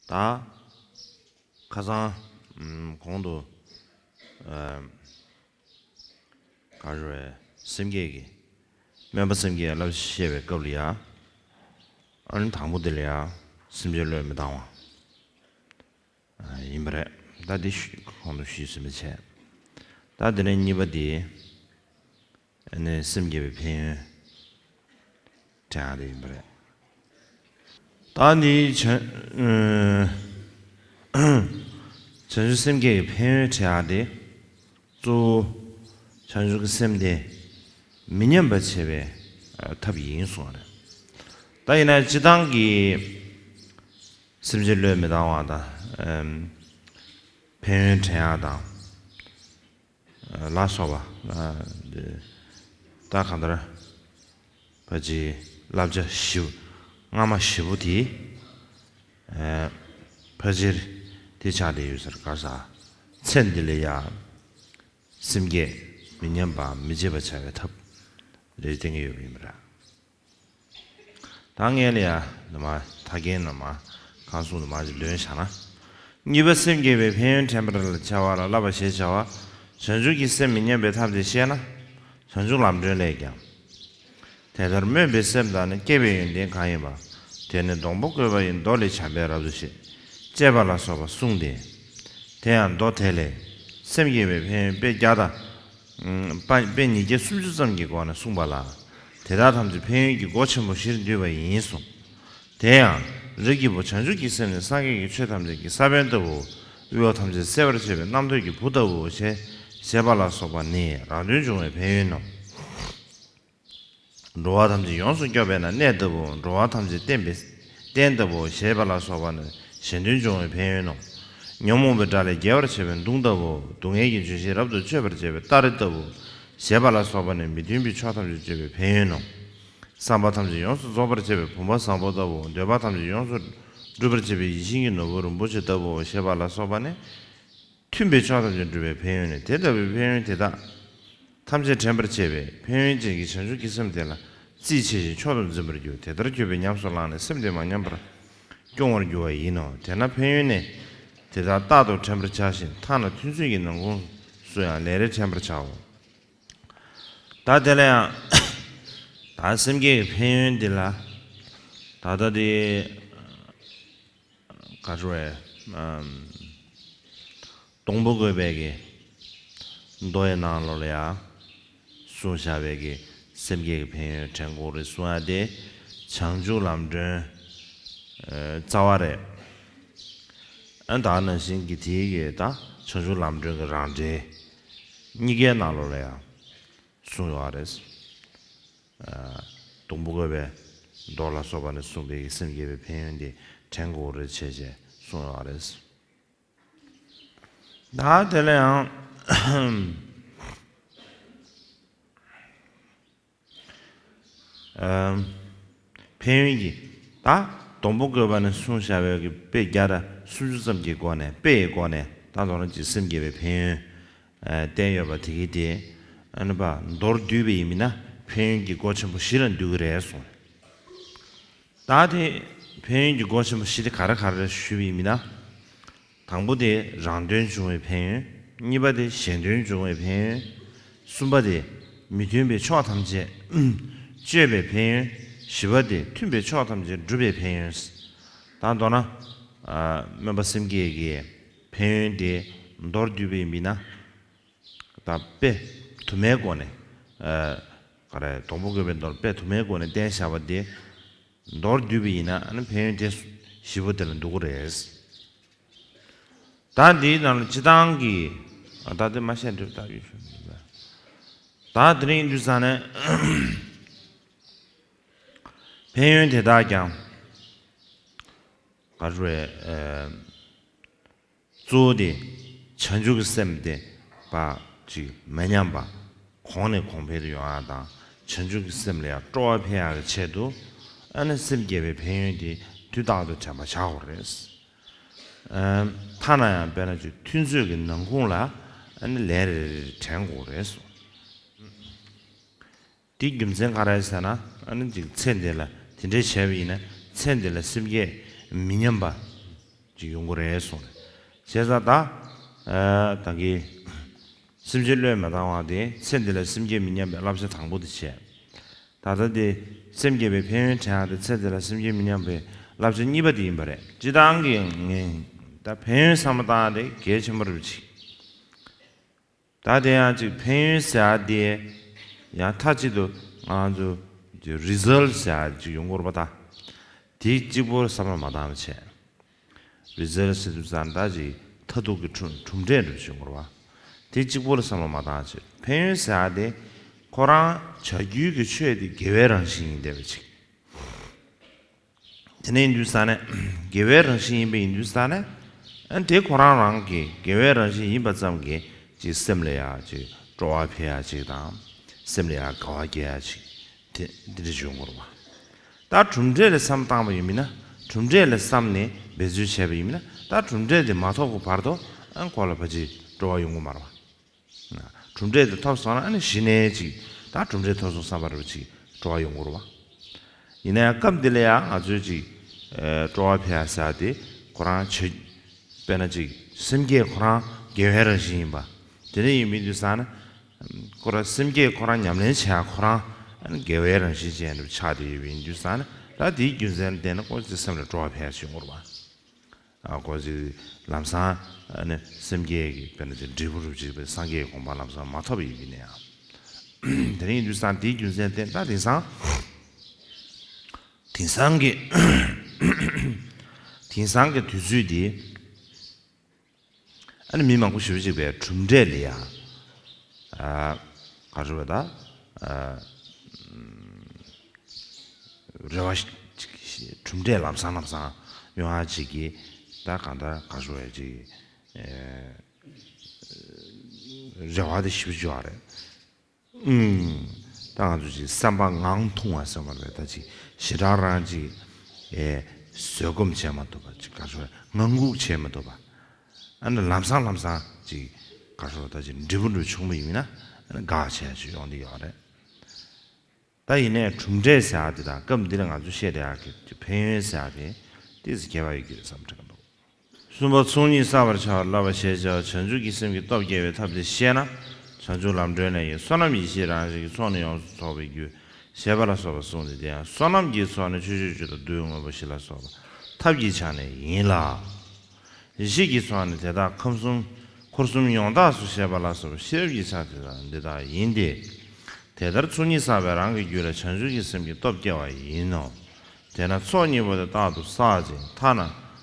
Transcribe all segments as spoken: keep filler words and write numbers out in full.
ད་ཁ་སང་ཨམ་གོང་དུ་ཨམ་ག་རེ་རེད། སེམས་བསྐྱེད་ཀྱི་སྨོན་པ་སེམས་བསྐྱེད་བསླབ་བྱ་བཤད་པའི་སྐབས་ལ་ཡ། ཨ་ནི་དང་པོ་དེ་ལ་ཡ་སེམས་ཅན་བློས་མི་བཏང་བ་ཨ་ཡིན་པ་རེད། ད་འདི་ཞུ་གོང་དུ་ཞུས་ཟིན་པ་བྱས། ད་དེ་ནས་གཉིས་པ་དེ། ཨ་ནི་སེམས་བསྐྱེད་པའི་ཕན་ཡོན་དྲན་ཡག་དེ་ཡིན་པ་རེད། ད་ནི་བྱང་ཨ་བྱང་ཆུབ་སེམས་བསྐྱེད་ཀྱི་ཕན་ཡོན་དྲན་ཡག་དེ། གཙོ་བོ་བྱང་ཆུབ་ཀྱི་སེམས་དེ་མི་ཉམས་པར་བྱེད་པའི་ཨ་ཐབས་ཡིན་གསུངས་པ་རེད། ད་ཡིན་ན་སྤྱིར་བཏང་གི་སེམས་ཅན་བློས་མི་བཏང་བ་དང་ཨམ་ཕན་ཡོན་དྲན་ཡག་དང་། ལ་སོགས་པ། ད་གང་ལྟར་ཕལ་ཆེར་བསླབ་བྱ་བཞི་པོ། སྔ་མ་བཞི་པོ་དེ་ཕལ་ཆེར་དེ་ཆགས་བསྡད་ཡོད་ཟེར་ག་ས། ཚེ་འདི་ལ་ཡང་སེམས་བསྐྱེད་མི་ཉམས་པ་མི་བརྗེད་པ་བྱ་བའི་ཐབས་རེ་བསྟན་གྱི་ཡོད་པ་ཡིན་པ་རེད། ད་ངས་ལ་ཡ་ནི་མ་ཐ་རྒན་ནི་མ་གང་གསུང་ནི་མ་ཅིག་འདོན་བྱ་ན། གཉིས་པ་སེམས་བསྐྱེད་པའི་ཕན་ཡོན་དྲན་པར་བྱ་བ་ལ་བསླབ་པ་ཞེས་བྱ་བ། བྱང་ཆུབ་ཀྱི་སེམས་མི་ཉམས་པའི་ཐབས་དེ་ཤེས་ན། བྱང་ཆུབ་ལམ་སྒྲོན་ལས་ཀྱང་། དེ་ལྟར་སྨོན་པའི་སེམས་དང་ནི་བསྐྱེད་པའི་ཡོན་ཏན་གང་ཡིན་པ། དེ་ནི་སྡོང་པོ་བཀོད་པ་ཡི་མདོ་ལས་བྱམས་པས་རབ་ཏུ་བཤད། ཅེས་པ་ལ་སོགས་པ་གསུངས་ཏེ། དེ་ཡང་མདོ་དེ་ལས་སེམས་བསྐྱེད་པའི་ཕན་ཡོན་དཔེ་བརྒྱ་དང་། དཔེ་ཉིས་བརྒྱ་སུམ་ཅུ་ཙམ་གྱི་སྒོ་ནས་གསུངས་པ་ལ། དེ་དག་ཐམས་ཅད་ཕན་ཡོན་གྱི་སྒོ་ཆེན་པོ་བཞིར་འདུས་པ་ཡིན་གསུངས། དེ་ཡང་རིགས་ཀྱི་བུ་བྱང་ཆུབ་ཀྱི་སེམས་ནི་སངས་རྒྱས་ཀྱི་ཆོས་ཐམས་ཅད་ཀྱི་ས་བོན་ལྟ་བུའོ། དབུལ་བ་ཐམས་ཅད་སེལ་བར་བྱེད་པའི་རྣམ་ཐོས་ཀྱི་བུ་ལྟ་བུའོ་ཞེས་བཤད་པ་ལ་སོགས་པ་ནི་རང་དོན་འབྱུང་བའི་ཕན་ཡོན་ནོ། འགྲོ་བ་ཐམས་ཅད་ཡོངས་སུ་སྐྱོབ་པས་ན་གནས་ལྟ་བུའོ། འགྲོ་བ་ཐམས་ཅད་བསྟན་པའི་རྟེན་ལྟ་བུའོ་ཞེས་པ་ལ་སོགས་པ་ནི་གཞན་དོན་འབྱུང་བའི་ཕན་ཡོན་ནོ། ཉོན་མོངས་པའི་དགྲ་ལས་རྒྱལ་བར་བྱེད་པའི་མདུང་ལྟ་བུའོ། སྡུག་བསྔལ་གྱི་ལྗོན་ཤིང་རབ་ཏུ་གཅོད་པར་བྱེད་པའི་སྟ་རེ་ལྟ་བུའོ་ཞེས་པ་ལ་སོགས་པ་ནི་མི་མཐུན་པའི་ཕྱོགས་ཐམས་ཅད་གཅོད་པའི་ཕན་ཡོན་ནོ། བསམ་པ་ཐམས་ཅད་ཡོངས་སུ་རྫོགས་པར་བྱེད་པའི་བུམ་པ་བཟང་པོ་ལྟ་བུའོ། འདོད་པ་ཐམས་ཅད་ཡོངས་སུ་འགྲུབ་པར་བྱེད་པའི་ཡིད་བཞིན་གྱི་ནོར་བུ་རིན་པོ་ཆེ་ལྟ་བུའོ་ཞེས་པ་ལ་སོགས་པ་ནི། མཐུན་པའི་ཕྱོགས་ཐམས་ཅད་འགྲུབ་པའི་ཕན་ཡོན་ནི། དེ་ལྟ་བུའི་ཕན་ཡོན་དེ་དག་ཐམས་ཅད་དྲན་པར་བྱེད་པས་ཕན་ཡོན་ཅན་གྱི་བྱང་ཆུབ་ཀྱི་སེམས་དེ་ལ་རྩིས་ཆེ་ཞིང་མཆོག་ཏུ་འཛིན་པར་འགྱུར། དེ་ལྟར་གྱུར་པས་ཉམས་སུ་བླངས་ནས་སེམས་དེ་མ་ཉམས་པར་སྐྱོང་བར་འགྱུར་བ་ཡིན་ནོ། དེས་ན་ཕན་ཡོན་ནི་དེ་དག་རྟག་ཏུ་དྲན་པར་བྱ་ཞིང་ཐ་ན་ཐུན་ཚོད་ཀྱི་ནང་ཁོངས་སུ་ཡང་ལན་རེ་དྲན་པར་བྱའོ། ད་དེ་ལ་ཡང་ད་སེམས་བསྐྱེད་ཀྱི་ཕན་ཡོན་འདི་ལ་ད་ལྟ་དེ། ག་རེ་རེད། ཨམ། སྡོང་པོ་བཀོད་པའི་གི་མདོ་ཡི་ནང་ལོགས་ལ་ཡང་གསུངས་བཞག་པའི་གི་སེམས་བསྐྱེད་ཀྱི་ཕན་ཡོན་དྲན་དགོས་རེད་གསུང་ཡ་དེ་བྱང་ཆུབ་ལམ་སྒྲོན་ཨ་རྩ་བ་རེད། ཨ་ད་ནང་བཞིན་གྱི་དེའི་གི་ད་བྱང་ཆུབ་ལམ་སྒྲོན་གྱི་རང་འགྲེལ་གཉིས་ཀའི་ནང་ལོགས་ལ་ཡང་གསུངས་ཡོད་རེད། སྡོང་པོ་བཀོད་པའི་མདོ་ལ་སོགས་པ་ནས་གསུངས་པའི་སེམས་བསྐྱེད་པའི་ཕན་ཡོན་དེ་དྲན་དགོས་རེད་བྱས་བྱས་གསུངས་ཡོད་རེད། ད་དེ་ལ་ཡང་ཨམ། ཕན་ཡོན་གྱི་ད་སྡོང་པོ་བཀོད་པ་ནས་གསུངས་བཞག་པའི་གི་དཔེ་བརྒྱ་དང་སུམ་ཅུ་ཙམ་གྱི་སྒོ་ནས་དཔེ་ཡི་སྒོ་ནས་ད་དོ་རང་གི་སེམས་བསྐྱེད་པའི་ཕན་ཡོན་བསྟན་ཡོད་པ་དེ་གི་དེ་ཨ་ནི་པ་མདོར་བསྡུས་པ་ཡིན་མིན་ན་ཕན་ཡོན་གྱི་སྒོ་ཆེན་པོ་བཞི་ལ་འདུས་ཀྱི་རེད་གསུངས། ད་དེ་ཕན་ཡོན་གྱི་སྒོ་ཆེན་པོ་བཞི་དེ་ག་རེ་ག་རེ་རེད་ཞུས་པ་ཡིན་མིན་ན། དང་པོ་དེ་རང་དོན་འབྱུང་བའི་ཕན་ཡོན། གཉིས་པ་དེ་གཞན་དོན་འབྱུང་བའི་ཕན་ཡོན། གསུམ་པ་དེ་མི་མཐུན་པའི་ཕྱོགས་ཐམས་ཅད་གཅོད་པའི་ཕན་ཡོན། བཞི་པ་དེ་མཐུན་པའི་ཕྱོགས་ཐམས་ཅད་སྒྲུབ་པའི་ཕན་ཡོན། ད་མདོར་ན་ཨ་སྨོན་པ་སེམས་བསྐྱེད་ཀྱི་ཕན་ཡོན་དེ་མདོར་བསྡུས་པ་ཡིན་མིན་ན། ད་དཔེ་དུ་མའི་སྒོ་ནས་ཨ་ག་རེ་སྡོང་པོ་བཀོད་པའི་མདོར་དཔེ་དུ་མའི་སྒོ་ནས་བསྟན་བཞག་པ་དེ། མདོར་བསྡུས་པ་ཡིན་ན་ཨ་ནི་ཕན་ཡོན་དེ་བཞི་པོ་དེ་ལ་འདུ་གི་རེད། ད་འདིའི་ནང་ལ་སྤྱིར་བཏང་གི་ཨ་ད་དེ་མ་བཤད་འགྲིག་ད་ཡོད་ཤོད་འདུག་ད། ད་དེ་རིང་འདུག་ས་ནས་ཕན་ཡོན་དེ་དག་ཀྱང་ག་རེ་རེད། གཙོ་བོ་དེ་བྱང་ཆུབ་ཀྱི་སེམས་དེ་པ་ཅིག་མ་ཉམས་པ་གོང་ནས་གོང་འཕེལ་དུ་ཡོང་ཡག་དང་བྱང་ཆུབ་ཀྱི་སེམས་ལ་ཡང་སྤྲོ་བ་འཕེལ་ཡག་གི་ཆེད་དུ་ཨ་ནི་སེམས་བསྐྱེད་པའི་ཕན་ཡོན་དེ་དུས་རྟག་ཏུ་དྲན་པ་བྱ་དགོས་རེད། ཨ་ཐ་ན་ཡང་དཔེར་ན་ཅིག་ཐུན་ཚོད་ཀྱི་ནང་ཁོངས་ལ་ཨ་ནི་ལན་རེ་རེ་དྲན་དགོས་རེད་གསུངས། དེའི་རྒྱུ་མཚན་ག་རེ་ཟེར་ན་ཨ་ནི་ཅིག་ཚེ་འདི་ལ་དེ་འདྲའི་བྱས་པ་ཡིན་ན་ཚེ་འདི་ལ་སེམས་བསྐྱེད་མི་ཉམས་པ་ ཅིག་ཡོང་གི་རེད་གསུངས་རེད། བྱས་ཙང་ད་ཨ་ད་གི་སེམས་ཅན་བློས་མ་བཏང་བ་དེ་ཚེ་འདི་ལ་སེམས་བསྐྱེད་མི་ཉམས་པའི་བསླབ་བྱ་དང་པོ་དེ་བྱས། ད་ལྟ་དེ་སེམས་བསྐྱེད་པའི་ཕན་ཡོན་དྲན་ཡག་དེ་ཚེ་འདི་ལ་སེམས་བསྐྱེད་མི་ཉམས་པའི་བསླབ་བྱ་གཉིས་པ་དེ་ཡིན་པ་རེད། སྤྱིར་བཏང་གི་ངས་ད་ཕན་ཡོན་བསམ་བློ་བཏང་ཡག་དེ་གལ་ཆེན་པོ་རེད་པ་ཅིག་ད་དེ་ཡང་ཅིག་ཕན་ཡོན་ཟེར་ཡག་དེ་ཡང་མཐའ་གཅིག་ཏུ་ང་ཚོ་རི་ཛལ་ཊི་ཟེར་ཡག་ཅིག་ཡོང་གི་རེད་པ། ད་དེ་གཅིག་པོར་བསམ་བློ་མ་བཏང་བ་བྱས། རི་ཛལ་ཊི་ཟེར་དུས་ཙང་ད་ཅིག་མཐར་ཐུག་གི་གྲུབ་གྲུབ་འབྲས་འདྲ་བྱུང་དགོས་རེད་པ། དེ་གཅིག་པོ་ལ་བསམ་བློ་མ་བཏང་བྱས། ཕན་ཡོན་ཟེར་ཡག་དེ་ཁོ་རང་བྱ་རྒྱུད་ཀྱི་ཆོས་དེ་དགེ་བའི་རང་བཞིན་ཡིན་བསྡད་པ་ཅིག་དེ་ནས་ཡིན་དུས་ཙང་ནས་དགེ་བའི་རང་བཞིན་ཡིན་པ་ཡིན་དུས་ཙང་ནས་ཨ་དེ་ཁོ་རང་རང་གི་དགེ་བའི་རང་བཞིན་ཡིན་པ་ཙམ་གྱིས་ཅིག་སེམས་ལ་ཡང་ཅིག་སྤྲོ་བ་འཕེལ་ཡག་ཅིག་དང་། སེམས་ལ་ཡང་དགའ་བ་སྐྱེ་ཡག་ཅིག་དེ་འདི་འདྲ་བྱུང་དགོས་རེད་པ། ད་གྲུབ་འབྲས་ལ་བསམ་བཏང་བ་ཡིན་མིན་ན། གྲུབ་འབྲས་ལ་བསམ་ནས་འབད་རྩོལ་བྱས་པ་ཡིན་མིན་ན། ད་གྲུབ་འབྲས་དེ་མ་ཐོབ་ཀྱི་བར་དུ་ཨ་ཁོ་ལ་ཕལ་ཆེར་སྤྲོ་བ་ཡོང་གི་མ་རེད་པ། གྲུབ་འབྲས་དེ་ཐོབ་སོང་ན་ཨ་ནི་གཞི་ནས་ཅིག་ད་གྲུབ་འབྲས་ཐོབ་སོང་བསམ་པ་རེད་པ་ཅིག་སྤྲོ་བ་ཡོང་གི་རེད་པ། ཡིན་ན་ཡང་སྐབས་འདི་ལ་ཡང་ང་ཚོས་ཅིག་ཨེ་སྤྲོ་བ་འཕེལ་ཡག་ཟེར་ཡག་དེ་ཁོ་རང་བྱེད། དཔེར་ན་ཅིག་སེམས་བསྐྱེད་ཁོ་རང་དགེ་བའི་རང་བཞིན་ཡིན་པ། དེ་འདྲ་ཡིན་མིན་དུས་ཙང་ན། ཁོ་རང་སེམས་བསྐྱེད་ཁོ་རང་ཉམས་ལེན་བྱེད་ཡག་ཁོ་རང་ཨ་ནི་དགེ་བའི་རང་བཞིན་ཅན་དུ་ཆགས་བསྡད་ཡོད་པ་ཡིན་དུས་ཙང་ན། ད་དེའི་རྒྱུ་མཚན་ལ་བརྟེན་ནས་ཁོ་ཚོའི་སེམས་ལ་སྤྲོ་བ་འཕེལ་ཡག་བྱུང་གི་རེད་པ། ཨ་ཁོ་ཚོས་ལམ་སང་ཨ་ནི་སེམས་བསྐྱེད་ཀྱི་དཔེར་ན་ཅིག་འབྲས་བུ་རུ་ཅིག་པའི་སངས་རྒྱས་ཀྱི་གོ་འཕང་ལམ་སང་མ་ཐོབ་པ་ཡིན་ནའང་། དེ་རིང་དུས་སང་དེའི་རྒྱུ་མཚན་བརྟེན་ད་དེང་སང་། དེང་སང་གི་དེང་སང་གི་དུས་ཚོད་འདི་ཨ་ནི་མི་མང་པོ་ཞེ་པོ་ཅིག་པའི་གྲུབ་འབྲས་ལ་ཡང་ཨ་ག་རེ་ཟེར་བ་ད་ཨ་རེ་བ་ཞིག་གྲུབ་འབྲས་ལམ་སང་ལམ་སང་ཡོང་ཡག་ཅིག་གི་ད་གང་ལྟར་ག་རེ་ཟེར་བ་ཅིག་ཨེ་རེ་བ་དེ་ཞེ་པོ་ཅིག་ཡོད་རེད། ཨུམ། ད་ང་ཚོ་ཅིག་བསམ་པ་ངང་ཐུང་བ་ཟེར་བ་རེད། ད་ཅིག་ཞེ་དྲག་རང་ཅིག་ཨེ་བཟོད་སྒོམ་བྱེད་མ་ཐུབ་པ་ཅིག་ག་རེ་ཟེར་བ་ངང་སྒུག་བྱེད་མ་ཐུབ་པ། ཨ་ནི་ལམ་སང་ལམ་སང་ཅིག་ག་རེ་ཟེར་བ་ད་ཅིག་འབྲས་བུ་འདྲ་བྱུང་བ་ཡིན་ན་ཨ་ནི་དགའ་བྱས་ཅིག་ཡོང་གི་ཡོད་རེད། ད་ཡིན་ནའི་གྲུབ་འབྲས་ཟེར་ཡག་དེ་དང་སྐབས་འདི་ལ་ང་ཚོ་བཤད་བསྡད་ཡག་གི་ཕན་ཡོན་ཟེར་ཡག་དེ་ཏོག་ཙམ་ཁྱད་པར་ཡོད་ཀྱི་རེད་བསམ་དྲན་གྱི་འདུག་གསུམ་པ། ཚོགས་གཉིས་བསགས་པར་བྱ་བ་ལ་བསླབ་པ་ཞེས་བྱ་བ་བྱང་ཆུབ་ཀྱི་སེམས་ཀྱི་སྟོབས་སྐྱེ་བའི་ཐབས་དེ་ཤེས་ན། བྱང་ཆུབ་ལམ་སྒྲོན་ལས་ཀྱི་བསོད་ནམས་ཡེ་ཤེས་རང་བཞིན་གྱིས་ཚོགས་ནི་ཡོངས་སུ་རྫོགས་པའི་རྒྱུ་ཞེས་པ་ལ་སོགས་པ་གསུངས་ཏེ། དེ་ཡང་བསོད་ནམས་ཀྱི་ཚོགས་ནི་ཆོས་སྤྱོད་བཅུ་དང་བདུད་དངོས་པོ་བཞི་ལ་སོགས་པ་ཐབས་ཀྱི་ཆ་ནས་ཡིན་ལ། ཡེ་ཤེས་ཀྱི་ཚོགས་ནི་དེ་དག་ཁམས་གསུམ་འཁོར་གསུམ་ཡོངས་དག་སོ་ཞེས་པ་ལ་སོགས་པ་ཤེས་རབ་ཀྱི་ཆ་དེ་དག་འདི་དག་ཡིན་ཏེ། དེ་ལྟར་ཚོགས་གཉིས་བསགས་པས་རང་གི་རྒྱུད་ལ་བྱང་ཆུབ་ཀྱི་སེམས་ཀྱི་སྟོབས་སྐྱེ་བ་ཡིན་ནོ། དེས་ན་ཚོགས་གཉིས་པོ་དེ་རྟག་ཏུ་བསགས་ཅིང་ཐ་ན་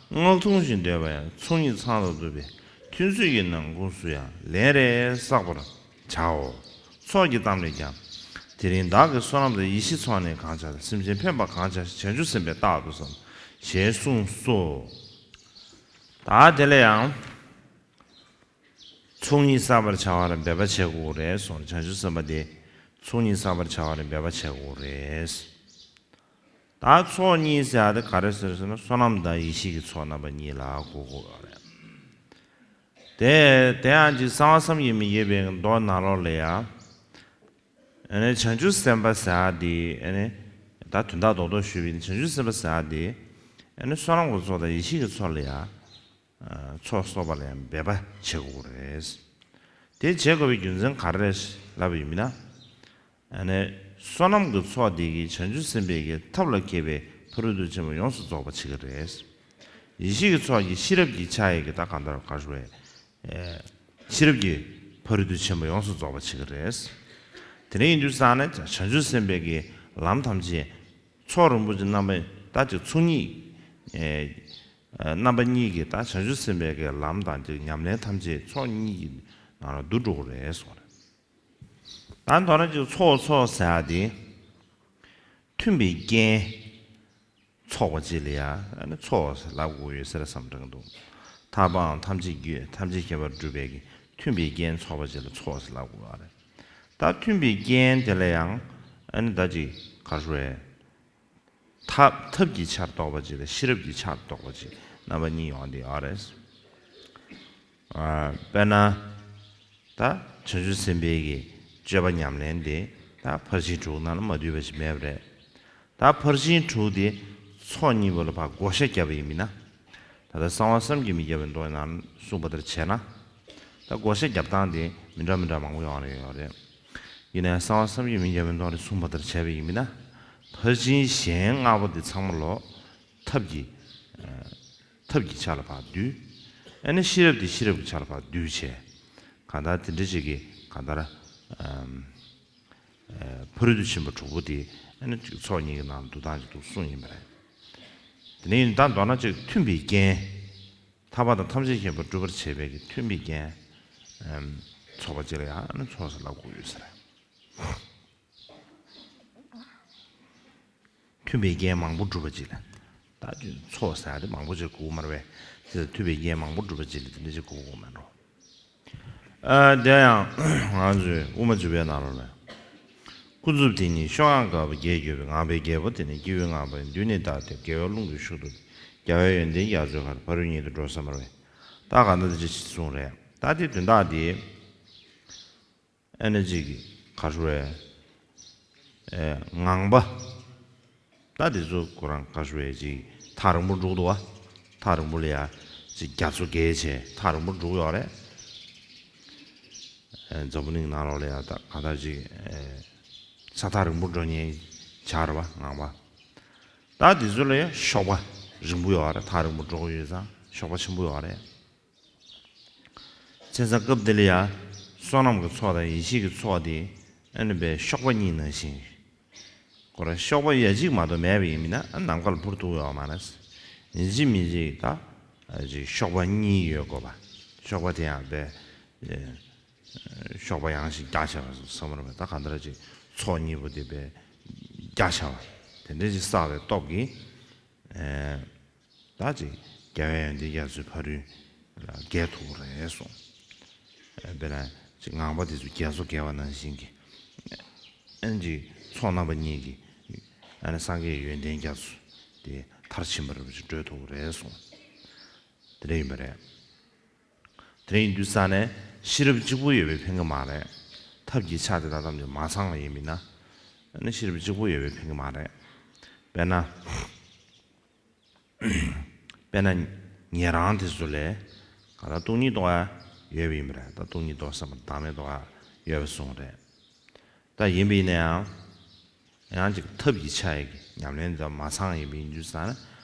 མངལ་ཐུང་ཞིག་འདོད་པ་ཡང་ཚོགས་གཉིས་ཚང་དུ་བསྡུ་བའི་ཐུན་ཚོད་ཀྱི་ནང་ཁོངས་སུ་ཡང་ལན་རེ་བསགས་པར་བྱའོ། ཚོགས་ཀྱི་གཏམ་ལས་ཀྱང་། དེ་རིང་བདག་གིས་བསོད་ནམས་དང་ཡེ་ཤེས་ཚོགས་ནི་གང་བྱ་དང་། སེམས་ཅན་ཕན་པ་གང་བྱ་ཞིང་། བྱང་ཆུབ་སེམས་དཔས་རྟག་ཏུ་བསམ། ཞེས་གསུངས་སོ། ད་དེ་ལ་ཡང་། ཚོགས་གཉིས་བསགས་པར་བྱ་བར་འབད་པ་བྱེད་དགོས་རེད་གསུངས། བྱང་ཆུབ་སེམས་དཔའ་དེ་ཚོགས་གཉིས་བསགས་པར་བྱ་བར་འབད་པ་བྱེད་དགོས་རེད། ད་ཚོགས་གཉིས་ཟེར་ཡག་དེ་ག་རེ་ཟེར་ཟེར་ན་བསོད་ནམས་དང་ཡེ་ཤེས་ཀྱི་ཚོགས་རྣམ་པ་གཉིས་ལ་གོ་དགོས་ཡོད་རེད། དེ་དེ་ཡང་ཅིག་གསང་བ་བསམ་གྱིས་མི་ཁྱབ་པའི་མདོ་ནང་ལོགས་ལ་ཡང་། ཨ་ནི་བྱང་ཆུབ་སེམས་དཔའ་ཟེར་ཡག་དེ་ཨ་ནི་ད་དོན་དག་རྡོག་རྡོག་ཞུས་པ་ཡིན་ན། བྱང་ཆུབ་སེམས་དཔའ་ཟེར་ཡག་དེ་ཨ་ནི་བསོད་ནམས་ཀྱི་ཚོགས་དང་ཡེ་ཤེས་ཀྱི་ཚོགས་ལ་ཡང་། ཚོགས་གསོག་པ་ལ་ཡང་འབད་པ་བྱེད་དགོས་རེད། དེ་བྱེད་དགོས་པའི་རྒྱུ་མཚན་ག་རེ་རེད་ལབ་པ་ཡིན་ན། ཨ་ནི་བསོད་ནམས་ཀྱི་ཚོགས་དེ་གིས་བྱང་ཆུབ་སེམས་དཔའི་གི་ཐབས་ལ་མཁས་པའི་ཕ་རོལ་ཏུ་ཕྱིན་པ་ཡོངས་སུ་རྫོགས་པ་བྱེད་ཀྱི་རེད། ཡེ་ཤེས་ཀྱི་ཚོགས་ཀྱིས་ཤེས་རབ་ཀྱི་ཆ་ཡི་གི་ད་གང་ལྟར་ག་རེ་ཟེར་བས། ཤེས་རབ་ཀྱི་ཕ་རོལ་ཏུ་ཕྱིན་པ་ཡོངས་སུ་རྫོགས་པ་བྱེད་ཀྱི་རེད། དེ་འདྲ་ཡིན་དུས་ཙང་ནས་བྱང་ཆུབ་སེམས་དཔའི་གི་ལམ་ཐམས་ཅད་ཚོགས་རིན་པོ་ཆེ་རྣམ་པ་ད་ཅིག་ཚོགས་གཉིས། རྣམ་པ་གཉིས་ཀྱིས་ད་བྱང་ཆུབ་སེམས་དཔའི་གི་ལམ་དང་དེ་ཉམས་ལེན་ཐམས་ཅད་ཚོགས་གཉིས་ཀྱི་ནང་ལ་འདུ་འགྲོ་གི་རེད་གསུངས་རེད། ད་མདོར་ན་ཅིག་ཚོགས་ཚོགས་ཟེར་ཡག་དེ་མཐུན་པའི་རྐྱེན་ཚོགས་པ་ཅིག་ལ་ཡང་ཨ་ནི་ཚོགས་ཟེར་ལབ་དགོས་ཡོད་ཟེར་བསམ་དྲན་གྱི་འདུག་ཐར་པའམ་ཐམས་ཅད་ཀྱི་ཐམས་ཅད་མཁྱེན་པར་གྲུབ་པའི་གི་མཐུན་པའི་རྐྱེན་ཚོགས་པ་ཅིག་ལ་ཚོགས་ཟེར་ལབ་དགོས་པ་རེད། ད་མཐུན་པའི་རྐྱེན་དེ་ལ་ཡང་ཨ་ནི་ད་ཅིག་ག་རེ་ཟེར་བས། ཐབས་ཐབས་ཀྱི་ཆར་གཏོགས་པ་ཅིག་དང་ཤེས་རབ་ཀྱི་ཆར་གཏོགས་པ་ཅིག་རྣམ་པ་གཉིས་ཡོང་བསྡད་ཡོད་རེད། ཨ་དཔེར་ན། ད་བྱང་ཆུབ་སེམས་དཔའི་གི་སྤྱོད་པ་ཉམས་ལེན་དེ་ད་ཕར་ཕྱིན་དྲུག་ནང་ལ་མ་འདུས་པ་ཞིག་མེད་པ་རེད། ད་ཕར་ཕྱིན་དྲུག་དེ་ཚོགས་གཉིས་པོ་ལ་ཕར་བགོ་བཤའ་བརྒྱབ་པ་ཡིན་མིན་ན། ད་ལྟ་གསང་བ་བསམ་གྱིས་མི་ཁྱབ་པའི་མདོ་ནང་གསུངས་པ་ལྟར་བྱས་ན། ད་བགོ་བཤའ་རྒྱབ་སྟངས་དེ་མི་འདྲ་མི་འདྲ་མང་པོ་ཡོང་རེ་ཡོད་རེད། ཡིན་ནའི་གསང་བ་བསམ་གྱིས་མི་ཁྱབ་པའི་མདོ་ནས་གསུངས་པ་ལྟར་བྱས་པ་ཡིན་ན། ཕར་ཕྱིན་གཞན་ལྔ་པོ་དེ་ཚང་མ་ལོ། ཐབས་ཀྱི། ཨ། ཐབས་ཀྱི་ཆ་ལ་ཕར་བསྡུས། ཨ་ནི་ཤེས་རབ་དེ་ཤེས་རབ་ཀྱི་ཆ་ལ་ཕར་བསྡུས་བྱས། གང་ལྟར་དེ་འདྲ་ཅིག་གིས་གང་ལྟར། ཨམ། ཨ། ཕ་རོལ་ཏུ་ཕྱིན་པ་དྲུག་པོ་དེ་ཨ་ནི་ཚོགས་གཉིས་ཀྱི་ནང་འདུ་སྟངས་ཅིག་འདུག་གསུངས་ཡིན་པ་རེད། དེ་ནས་ད་མདོར་ན་ཅིག་མཐུན་པའི་རྐྱེན། ཐར་པ་དང་ཐམས་ཅད་མཁྱེན་པ་སྒྲུབ་པར་བྱེད་པའི་གི་མཐུན་པའི་རྐྱེན། ཨམ། ཚོགས་པ་གཅིག་ལ་ཡང་ཨ་ནི་ཚོགས་ཟེར་ལབ་དགོས་ཡོད་ས་རེད། མཐུན་པའི་རྐྱེན་མང་པོ་སྒྲུབ་པ་ཅིག་ལ། ད་ཚོགས་ཟེར་ཡ་དེ་མང་པོ་ཅིག་དགོས་མ་རེད་པས། དེ་མཐུན་པའི་རྐྱེན་མང་པོ་སྒྲུབ་པ་ཅིག་ལ་དེ་འདྲ་ཅིག་དགོས་དགོས་མ་རེད། ཨ། དེ་ཡང་ང་ཚོའི་དབུ་མ་འཇུག་པའི་ནང་ལོགས་ལ། ཀུན་རྫོབ་དེ་ཉིད་ཤོག་ཡང་དཀར་པོ་རྒྱས་གྱུར་པའི། ངང་པས་རྒྱལ་པོ་དེ་ནི་སྐྱེ་བོའི་ངང་པ་ཡི། མདུན་ནས་བདག་དེ་རྒྱལ་བའི་ཀླུང་དུ་ཞུགས་ཏོ། རྒྱལ་བའི་ཡོན་ཏན་རྒྱ་མཚོའི་ཁར། ཕ་རོལ་ཉིད་དུ་འགྲོ་བསམ་པར་བས། ད་ག་འདྲ་ཅིག་གསུངས་རེད། ད་དེ་དོན་དག་དེ། ཨ་ནི་ཅིག་ག་རེ་ཟེར། ཨེ། ངང་པ། ད་དེ་ཚོ་ཁོ་རང་ག་རེ་ཟེར་ཅིག་ཐག་རིང་པོ་འགྲོ་གི་འདུག་བ། ཐག་རིང་པོ་ལ་ཡ་ཅིག་རྒྱ་མཚོ་བརྒལ་བྱས་ཐག་རིང་པོ་འགྲོ་གི་ཡོད་རེད། ཨེ། འཛམ་བུ་གླིང་ནང་ལོགས་ལ་ཡ་ད་གང་ལྟར་ཅིག་ཨེ། ས་ཐག་རིང་པོ་འགྲོ་མཁན་ཆགས་རེད་བ། ངང་པ། ད་དེ་ཚོ་ལ་ཡ་ཤོག་པ་རིང་པོ་ཡོད་རེད། ཐག་རིང་པོ་འགྲོ་གི་ཡོད་ཙང་ཤོག་པ་ཆེན་པོ་ཡོད་རེད། བྱས་ཙང་སྐབས་དེ་ལ་ཡང་བསོད་ནམས་ཀྱི་ཚོགས་དང་ཡེ་ཤེས་ཀྱི་ཚོགས་དེ་ཨ་ནི་པའི་གཤོག་པ་གཉིས་ནང་བཞིན། ཁོ་རང་གཤོག་པ་ཡ་གཅིག་མ་གཏོགས་མེད་པ་ཡིན་མིན་ན་ཨ་ནམ་མཁའ་ལ་འཕུར་ཐུབ་ཡོད་མ་རེད། ཡིན་གཅིག་མིན་གཅིག་ད་ཨ་ཅིག་གཤོག་པ་གཉིས་ཡོད་དགོས་པ། གཤོག་པ་དེ་ཡང་པའི་གཤོག་པ་ཡང་ཞིག་རྒྱ་ཆེ་བ་བསམ་རུང་པའི་ད་ག་འདྲ་ཅིག་ཚོགས་གཉིས་པོ་དེ་པའི་རྒྱ་ཆེ་བ་དེ་འདྲ་ཅིག་བསགས་པའི་སྟོབས་ཀྱིས། ད་ཅིག་རྒྱལ་བའི་ཡོན་ཏན་རྒྱ་མཚོའི་ཕ་རོལ་ལ་རྒྱས་ཐུབ་ཀྱི་རེད་གསུངས། དཔེར་ན་ཅིག་ངང་པ་དེ་ཚོ་རྒྱ་མཚོ་བརྒལ་བ་ནང་བཞིན་གྱི། ཨ་ནི་ཅིག་ཚོགས་རྣམ་པ་གཉིས་ཀྱིས་ཨ་ནི་སངས་རྒྱས་ཡོན་ཏན་རྒྱ་མཚོ་དེ་མཐར་ཕྱིན་པ་རེད་པ་ཅིག་བགྲོད་ཐུབ་ཀྱི་རེད་གསུངས། དེ་འདྲ་ཡིན་པ་རེད། དེ་འདྲ་ཡིན་དུས་ཙང་ནས་ཤེས་རབ་གཅིག་པུ་ཡོད་པས་ཕན་གྱི་མ་རེད། ཐབས་ཀྱི་ཆ་དེ་དག་ཐམས་ཅད་མ་ཚང་བ་ཡིན་མིན་ན། ཨ་ནི་ཤེས་རབ་གཅིག་པུ་ཡོད་པས་ཕན་གྱི་མ་རེད། དཔེར་ན། དཔེར་ན་ཉན་རང་དེ་ཚོ་ལས་གང་ལྟར་སྟོང་ཉིད་རྟོགས་ཡ་ཡོད་པ་ཡིན་པ་རེད། ད་སྟོང་ཉིད་རྟོགས་བསམ་པ་བདག་མེད་རྟོགས་ཡ་ཡོད་པ་གསུངས་རེད། ད་ཡིན་པ་ཡིན་ན་ཡང་། ཡང་ཅིག་ཐབས་ཀྱི་ཆ་ཡི་ཉམས་ལེན་དང་མ་ཚང་ཡིན་པ་ཡིན་དུས་ཙང་ན་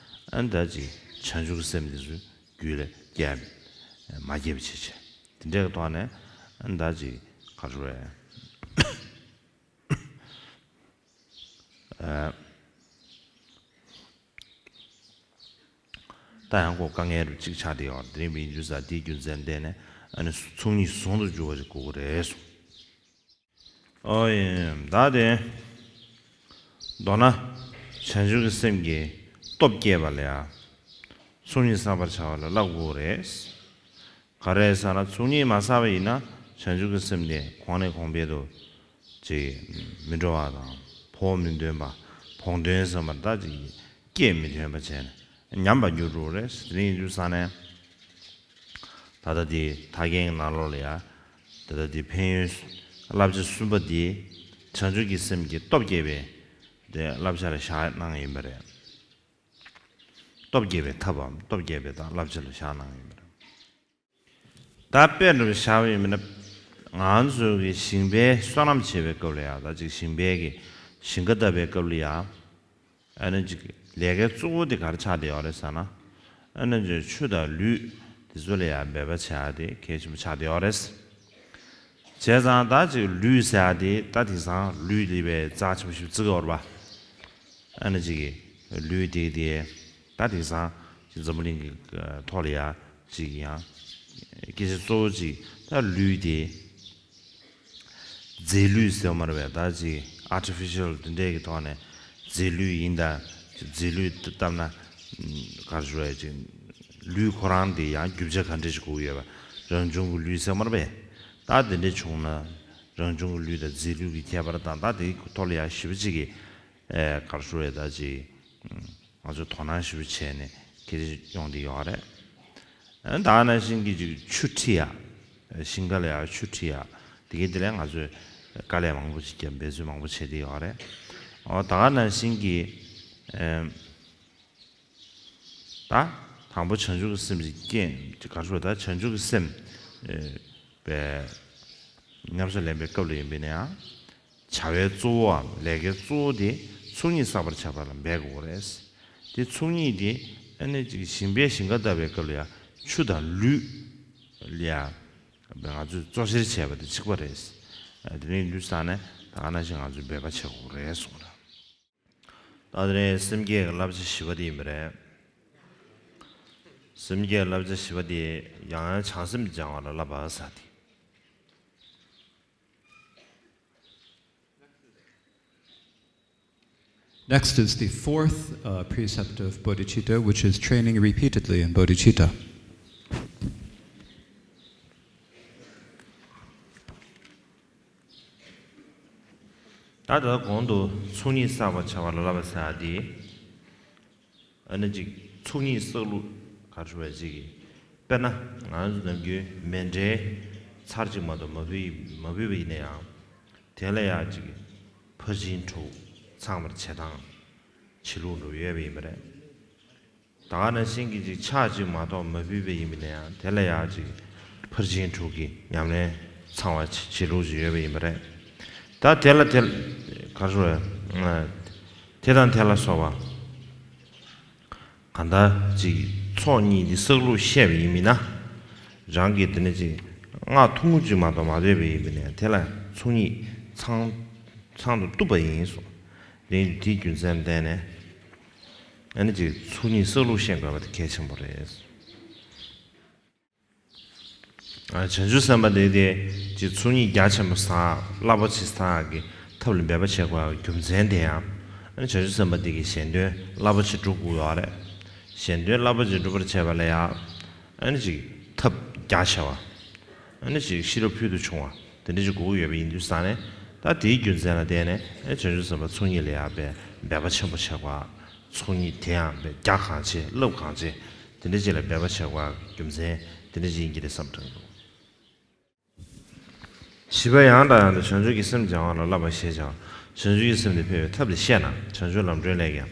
ཨ་ནི་ད་ཅིག་བྱང་ཆུབ་ཀྱི་སེམས་དེ་ཚོ་རྒྱུད་ལ་སྐྱེ་མ་སྐྱེ་བ་བྱེད་བྱེད་དེ་འདྲའི་ཐོག་ནས་ཨ་ནི་ད་ཅིག་ག་རེ་རེད། ཨ། ད་ཡང་ཁོ་དཀའ་ངལ་རུ་གཅིག་ཆགས་བསྡད་ཡོད་རེད། དེ་རིང་འདི་ཡིན་དུས་ཙང་དེའི་རྒྱུ་མཚན་བརྟེན་ནས་ཨ་ནི་ཚོགས་གཉིས་ཟུང་དུ་འཇུག་པ་ཞིག་དགོས་ཀྱི་རེད་གསུངས། ཨོ་ཡིན་ད་དེ། མདོར་ན། བྱང་ཆུབ་ཀྱི་སེམས་ཀྱི་སྟོབས་བསྐྱེད་པ་ལ་ཡང་། ཚོགས་གཉིས་བསགས་པར་བྱ་བ་ལ་བསླབ་དགོས་རེད། ག་རེ་ཟེར་ན་ཚོགས་གཉིས་མ་བསགས་པ་ཡིན་ན་བྱང་ཆུབ་ཀྱི་སེམས་དེ་གོང་ནས་གོང་འཕེལ་དུ་ཅིག་མི་འགྲོ་བ་དང་བོགས་མི་འདོན་པ། བོགས་འདོན་ཟེར་བ་ད་ཅིག་སྐྱེད་མི་ཐོན་པ་བྱས་ནས་ཉམས་པར་འགྱུར་འགྲོ་རེད། དེ་ཡིན་དུས་ཙང་ནས། ད་ལྟ་འདི་ད་གིན་གྱི་ནང་ལོགས་ལ་ཡ། ད་ལྟ་འདི་ཕན་ཡོན་བསླབ་བྱ་གསུམ་པ་འདི། བྱང་ཆུབ་ཀྱི་སེམས་ཀྱི་སྟོབས་བསྐྱེད་པའི་དེ་བསླབ་བྱ་ལ་བཞག་གནང་ཡིན་པ་རེད། སྟོབས་བསྐྱེད་པའི་ཐབས་བམ་སྟོབས་བསྐྱེད་པའི་ད་བསླབ་བྱ་ལ་བཞག་གནང་ཡིན་པ་རེད། ད་དཔེ་འདྲ་བཞག་པ་ཡིན་ན། ང་ཚོ་གི་ཞིང་པའི་སོ་ནམ་བྱེད་པའི་སྐབས་ལ་ཡ་ད་ཅིག་ཞིང་པའི་གི་ཞིང་ཁ་བཏབ་པའི་སྐབས་ལ་ཡ། ཨ་ནི་ཅིག་ལས་ཀའི་གཙོ་བོ་དེ་ག་རེ་ཆགས་བསྡད་ཡོད་རེད་ཟེར་ན། ཨ་ནི་ཅིག་ཆུ་དང་ལུད་དེ་ཚོ་ལ་ཡང་འབད་པ་བྱེད་ཡ་དེ་གལ་ཆེན་པོ་ཆགས་བསྡད་ཡོད་རེད། བྱས་ཙང་ད་ཅིག་ལུད་ཟེར་ཡ་དེ་ད་དེང་སང་ལུད་དེ་བས་རྩ་ཆེན་པོ་ཞིག་བརྩི་གི་ཡོད་རེད་པ། ཨ་ནི་ཅིག་ལུད་དེ་དེ་ད་དེང་སང་ཅིག་འཛམ་བུ་གླིང་གི་ཐོག་ལ་ཡ་ཅིག་ཡང་སྐད་ཆ་གཙོ་བོ་ཅིག་ད་ལུད་དེ། རྫས་ལུད་ཟེར་བ་མ་རེད་པས། ད་ཅིག་ཨར་ཊི་ཕི་ཤལ་དེ་འདྲས་ཀྱི་ཐོག་ནས་རྫས་ལུད་ཡིན་ད། རྫས་ལུད་བཏབ་ན་ག་རེ་ཞུ་དགོས་རེད། ཅིག་ལུད་ཁོ་རང་དེ་ཡང་རྒྱུ་ཆ་ག་འདྲས་ཞིག་དགོས་ཀྱི་ཡོད་པ། རང་བྱུང་གི་ལུད་ཟེར་བ་མ་རེད་པས། ད་དེ་འདྲས་བྱུང་ན་རང་བྱུང་གི་ལུད་དང་རྫས་ལུད་ཀྱི་ཁྱད་པར་དང་ད་དེའི་ཐོག་ལ་ཡང་ཞིབ་པ་ཅིག་གི་ག་རེ་ཞུ་དགོས་རེད། ད་ཅིག་ང་ཚོས་དོ་སྣང་ཞིབ་པོ་བྱས་ནས་སྐད་ཆ་ཡོང་བསྡད་ཡོད་རེད། ཨ་ནི་ད་ནང་བཞིན་གྱི་ཅིག་ཆུ་འཁྲི་ཡ། ཞིང་ཁ་ལ་ཡ་ཆུ་འཁྲི་ཡ། དེ་གའི་དེ་ལས་ང་ཚོས་དཀའ་ལས་མང་པོ་ཞིག་བརྒྱབ་འབད་བརྩོན་མང་པོ་བྱས་བསྡད་ཡོད་རེད། ཨོ་ད་ག་ནང་བཞིན་གྱི་ཨེམ། ད་ད་ དང་པོ་བྱང་ཆུབ་ཀྱི་སེམས་ཀྱི་རྐྱེན་ག་རེ་ཞུ་བ། ད་བྱང་ཆུབ་ཀྱི་སེམས་པའི་ཉམས་སུ་ལེན་པའི་སྐབས་ལ་ཡིན་པས་ན་ཡང་། བྱ་བའི་གཙོ་བོའམ་ལས་ཀའི་གཙོ་བོ་དེ་ཚོགས་གཉིས་བསགས་པར་བྱ་བ་ལ་འབད་དགོས་རེད། དེ་ཚོགས་གཉིས་དེ་ཨ་ནི་ཅིག་ཞིང་པས་ཞིང་ཁ་བཏབ་པའི་སྐབས་ལ་ཡང་ཆུ་དང་ལུད་ལ་ཡང་ང་ཚོས་གཙོ་ཆེར་བྱས་པ་དེ་གཅིག་པ་རེད། དེ་ནས་ཡིན་དུས་ཙང་ནས་ད་ག་ནང་བཞིན་ང་ཚོས་འབད་པ་བྱེད་དགོས་རེད་གསུངས་རེད། ད་དེ་ནས་སེམས་བསྐྱེད་ཀྱི་བསླབ་བྱ་བཞི་པ་དེ་ཡིན་པ་རེད། སེམས་བསྐྱེད་བསླབ་བྱ་བཞི་པ་དེ་ཡང་ཡང་བྱང་སེམས་སྦྱང་བ་ལ་བསླབ་པ་ཟེར་ཏེ། Next is the fourth uh, precept of bodhicitta, which is training repeatedly in bodhicitta. ད་ལྟ་གོང་དུ་ཚོགས་གཉིས་བསགས་པར་བྱ་བ་ལ་བསླབ་པ་ཟེར་ཡ་དེ། ཨ་ནི་ཅིག་ཚོགས་གཉིས་བསགས་ལུགས་ག་རེ་ཞུ་བ་ཅིག་དཔེར་ན་ང་ཚོ་ནམ་རྒྱུན་མཎྜལ་ཚར་གཅིག་མ་གཏོགས་མ་ཕུལ་མ་ཕུལ་བ་ཡིན་ན་ཡང་། དེ་ལ་ཡང་ཅིག་ཕར་ཕྱིན་དྲུག་ཚང་བར་བྱེད་སྟངས་བྱེད་ལུགས་འདྲ་ཡོད་པ་ཡིན་པ་རེད། ད་ག་ནང་བཞིན་གྱི་ཅིག་ཕྱག་གཅིག་མ་གཏོགས་མ་ཕུལ་བ་ཡིན་པ་ཡིན་ན་ཡང་དེ་ལ་ཡང་ཅིག་ཕར་ཕྱིན་དྲུག་གི་ཉམས་ལེན་ཚང་བ་བྱེད་ལུགས་ཅིག་ཡོད་པ་ཡིན་པ་རེད། ད་དེ་ལ་དེ་ག་རེ་ཞུ་བ། དེ་དང་དེ་ལ་སོགས་པ། གང་ལྟར་ཅིག་ཚོགས་གཉིས་འདི་བསགས་ལུགས་བཤད་པ་ཡིན་མིན་ན། རང་གིས་དེ་ནས་ཅིག་སྔགས་ཐུང་ངུ་ཅིག་མ་གཏོགས་མ་ཐོས་པ་ཡིན་པ་ཡིན་ན་དེ་ལ་ཚོགས་གཉིས་ཚང་ཚང་དུ་བཏུབ་པ་ཡིན་གསུངས། དེ་དེའི་རྒྱུ་མཚན་ལ་བརྟེན་ནས། ཨ་ནི་ཅིག་ཚོགས་གཉིས་བསགས་ལུགས་བཤད་དགོས་པ་དེ་གལ་ཆེན་པོ་རེད། ཨ། བྱང་ཆུབ་སེམས་དཔའ་དེ་དེ་ཅིག་ཚོགས་གཉིས་རྒྱ་ཆེན་པོ་བསགས་རླབས་པོ་ཆེ་བསགས་ཀྱི་ཐབས་ལ་འབད་པ་བྱེད་དགོས་པའི་རྒྱུ་མཚན་དེ་ཡང་། ཨ་ནི་བྱང་ཆུབ་སེམས་དཔའ་དེ་གིས་གཞན་དོན་རླབས་པོ་ཆེ་སྒྲུབ་དགོས་ཡོད་རེད། གཞན་དོན་རླབས་པོ་ཆེ་སྒྲུབ་པར་བྱེད་པ་ལ་ཡང་། ཨ་ནི་ཅིག་ཐབས་རྒྱ་ཆེ་བ། ཨ་ནི་ཅིག་ཤེས་རབ་ཕུལ་དུ་བྱུང་བ་དེ་འདྲ་ཅིག་དགོས་ཀྱི་ཡོད་པ་ཡིན་དུས་ཙང་ནས། ད་དེའི་རྒྱུ་མཚན་ལ་བརྟེན་ནས་ཨ་ནི་བྱང་ཆུབ་སེམས་དཔའ་ཚོགས་གཉིས་ལ་ཡང་འབད་འབད་པ་ཆེན་པོ་བྱེད་དགོས། ཚོགས་གཉིས་དེ་ཡང་རྒྱ་གང་ཆེ་རླབས་གང་ཆེ་དེ་འདྲ་ཅིག་ལ་འབད་པ་བྱེད་དགོས་རྒྱུ་མཚན་དེ་འདྲ་ཅིག་ཡིན་གྱི་རེད་བསམ་དྲན་འདུག། བཞི་པ་ཡང་དང་ཡང་དུ་བྱང་ཆུབ་ཀྱི་སེམས་སྦྱང་བ་ལ་བསླབ་པ་ཞེས་བྱ་བ། བྱང་ཆུབ་ཀྱི་སེམས་དེ་འཕེལ་བའི་ཐབས་དེ་བཤད་ན་བྱང་ཆུབ་ལམ་སྒྲོན་ལས་ཀྱང་།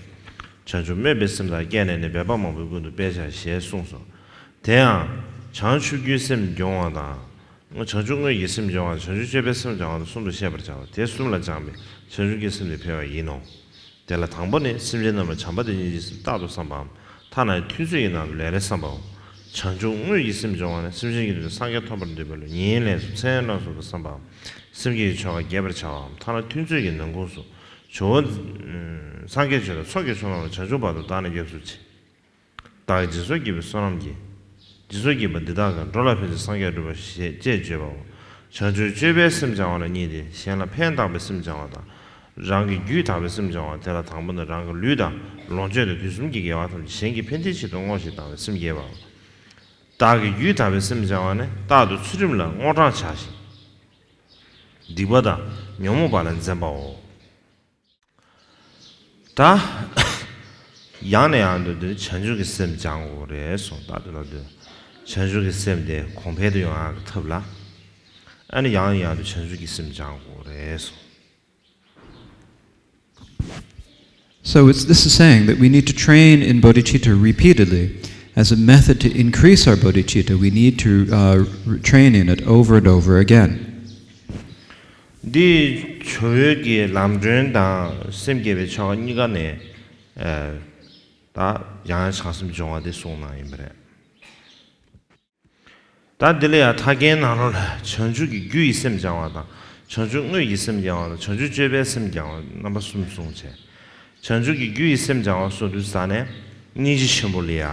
བྱང་ཆུབ་སྨོན་པའི་སེམས་དང་བསྐྱེད་ནས་ནི་འབད་པ་མང་པོས་ཀུན་ཏུ་སྤེལ་བྱ་ཞེས་གསུངས་སོ། དེ་ཡང་བྱང་ཆུབ་ཀྱི་སེམས་སྦྱོང་བ་དང་། བྱང་ཆུབ་དངོས་ཀྱི་སེམས་སྦྱོང་བ་དང་བྱང་ཆུབ་སྤྱོད་པའི་སེམས་སྦྱོང་བ་དང་གསུམ་དུ་བཤད་པར་བྱ་བ་དེ་གསུམ་ལ་སྦྱངས་པས་བྱང་ཆུབ་ཀྱི་སེམས་དེ་འཕེལ་བ་ཡིན་ནོ། དེ་ལ་དང་པོ་ནི་སེམས་ཅན་རྣམས་ལ་བྱམས་པ་དང་སྙིང་རྗེའི་སེམས་རྟག་ཏུ་བསམ་པའམ། ཐ་ན་ཐུན་ཚོད་ཀྱི་ནང་དུ་ལན་ལན་བསམ་པའོ། བྱང་ཆུབ་དངོས་ཀྱི་སེམས་སྦྱོང་བ་ནི་སེམས་ཅན་གྱི་དོན་དུ་སངས་རྒྱས་ཐོབ་པར་འདོད་པ་ལ་ཉིན་ལས་སུ་མཚན་ལ་སོགས་པ་བསམ་པའམ། སེམས་བསྐྱེད་ཀྱི་ཆོ་ག་རྒྱས་པར་བྱ་བའམ། ཐ་ན་ཐུན་ཚོད་ཀྱི་ནང་ཁོངས་སུ་ཇོ་བོ་སངས་རྒྱས་ཆོས་དང་ཚོགས་ཀྱི་མཆོག་རྣམས་ལ་བྱང་ཆུབ་བར་དུ་བདག་ནི་སྐྱབས་སུ་མཆི། བདག་གིས་སྦྱིན་སོགས་བགྱིས་པའི་བསོད་ནམས་ཀྱིས། སྦྱིན་སོགས་བགྱིས་པ་འདི་དག་གིས། འགྲོ་ལ་ཕན་ཕྱིར་སངས་རྒྱས་འགྲུབ་པར་བཞེད། ཅེས་བརྗོད་པའོ། བྱང་ཆུབ་སྤྱོད་པའི་སེམས་སྦྱང་བ་ལ་གཉིས་ཏེ། གཞན་ལ་ཕན་བཏགས་པའི་སེམས་སྦྱང་བ་དང་། རང་གི་རྒྱུད་དག་པའི་སེམས་སྦྱང་བ་དེ་ལ་དང་པོ་ནི་རང་གི་ལུས་དང་ལོངས་སྤྱོད་དང་དུས་གསུམ་གྱི་དགེ་བ་ཐམས་ཅད་གཞན་གྱི་ཕན་བདེའི་ཆེད་དུ་བསྔོ་ཞིང་བཏང་བའི་སེམས་བསྐྱེད་པའོ། བདག་གི་རྒྱུད་དག་པའི་སེམས་སྦྱང་བ་ནི་རྟག་ཏུ་ཚུལ་ཁྲིམས་ལ་བསྔོ་བགྲང་བྱ་ཞིང་། སྡིག་པ་དང་ཉོན་མོངས་པ་ལས་འཛེམ་པའོ། ད་ཡང་ནས་ཡང་དུ་འདི་བྱང་ཆུབ་ཀྱི་སེམས་སྦྱང་དགོས་རེད་གསུངས། ད་དེ་ལ་འདི་བྱང་ཆུབ་ཀྱི་སེམས་དེ་གོང་འཕེལ་དུ་ཡོང་ཡག་གི་ཐབས་ལ། ཨ་ནི་ཡང་ཡང་དུ་བྱང་ཆུབ་ཀྱི་སེམས་སྦྱང་དགོས་རེད་གསུངས། So it's, this is saying that we need to train in bodhicitta repeatedly. As a method to increase our bodhicitta, we need to uh, train in it over and over again. འདི་ཇོ་བོའི་གི་ལམ་སྒྲོན་དང་སེམས་བསྐྱེད་པའི་ཆོ་ག་གཉིས་ཀ་ནས་ཨ་ད་ཡང་ཡང་བྱང་སེམས་སྦྱོང་བ་དེ་གསུངས་གནང་ཡིན་པ་རེད། ད་འདི་ལ་ཡང་ཐར་རྒྱན་ནང་ལོགས་ལ་བྱང་ཆུབ་ཀྱི་རྒྱུ་ཡི་སེམས་སྦྱང་བ་དང་། བྱང་ཆུབ་དངོས་ཀྱི་སེམས་སྦྱང་བ་དང་། བྱང་ཆུབ་སྤྱོད་པའི་སེམས་སྦྱང་བ་རྣམ་པ་གསུམ་གསུངས་བྱས། བྱང་ཆུབ་ཀྱི་རྒྱུ་ཡི་སེམས་སྦྱང་བ་གསུངས་དུས་ཙ་ནས་སྙིང་རྗེ་ཆེན་པོ་ལ་ཡ།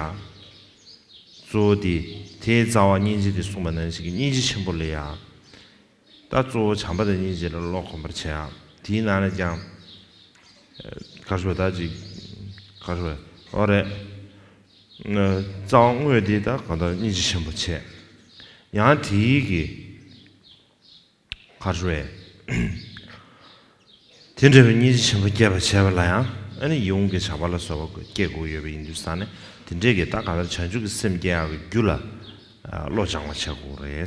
གཙོ་བོ་དེ་དེའི་རྩ་བ་སྙིང་རྗེ་དེ་གསུངས་པ་ནང་བཞིན་གྱི་སྙིང་རྗེ་ཆེན་པོ་ལ་ཡ། ད་གཙོ་བོ་བྱམས་པ་དང་སྙིང་རྗེ་ལ་བློ་གོམས་པར་བྱེད་ཡ། དེའི་ནང་ནས་ཀྱང་ག་རེ་ཞུ་བ། ད་ཅིག་ག་རེ་ཞུ་བ། འོ་རེད། རྩ་བ་དངོས་དེ་ད་གང་ལྟར་སྙིང་རྗེ་ཆེན་པོ་བྱས། ཡང་དེའི་གི་ག་རེ་ཞུ་བས། དེ་འདྲ་བའི་སྙིང་རྗེ་ཆེན་པོ་སྐྱེད་པར་བྱས་པ་ལ་ཡང་ཨ་ནི་ཡིད་འོང་གི་བྱམས་པ་ལ་སོགས་པ་སྐྱེ་དགོས་ཡོད་པ་ཡིན་དུས་ཙ་ནས་དེ་འདྲས་ཀྱི་ད་གང་ལྟར་བྱང་ཆུབ་ཀྱི་སེམས་སྐྱེ་ཡག་གི་རྒྱུ་ལ་བློ་སྦྱང་བ་བྱེད་དགོས་རེད།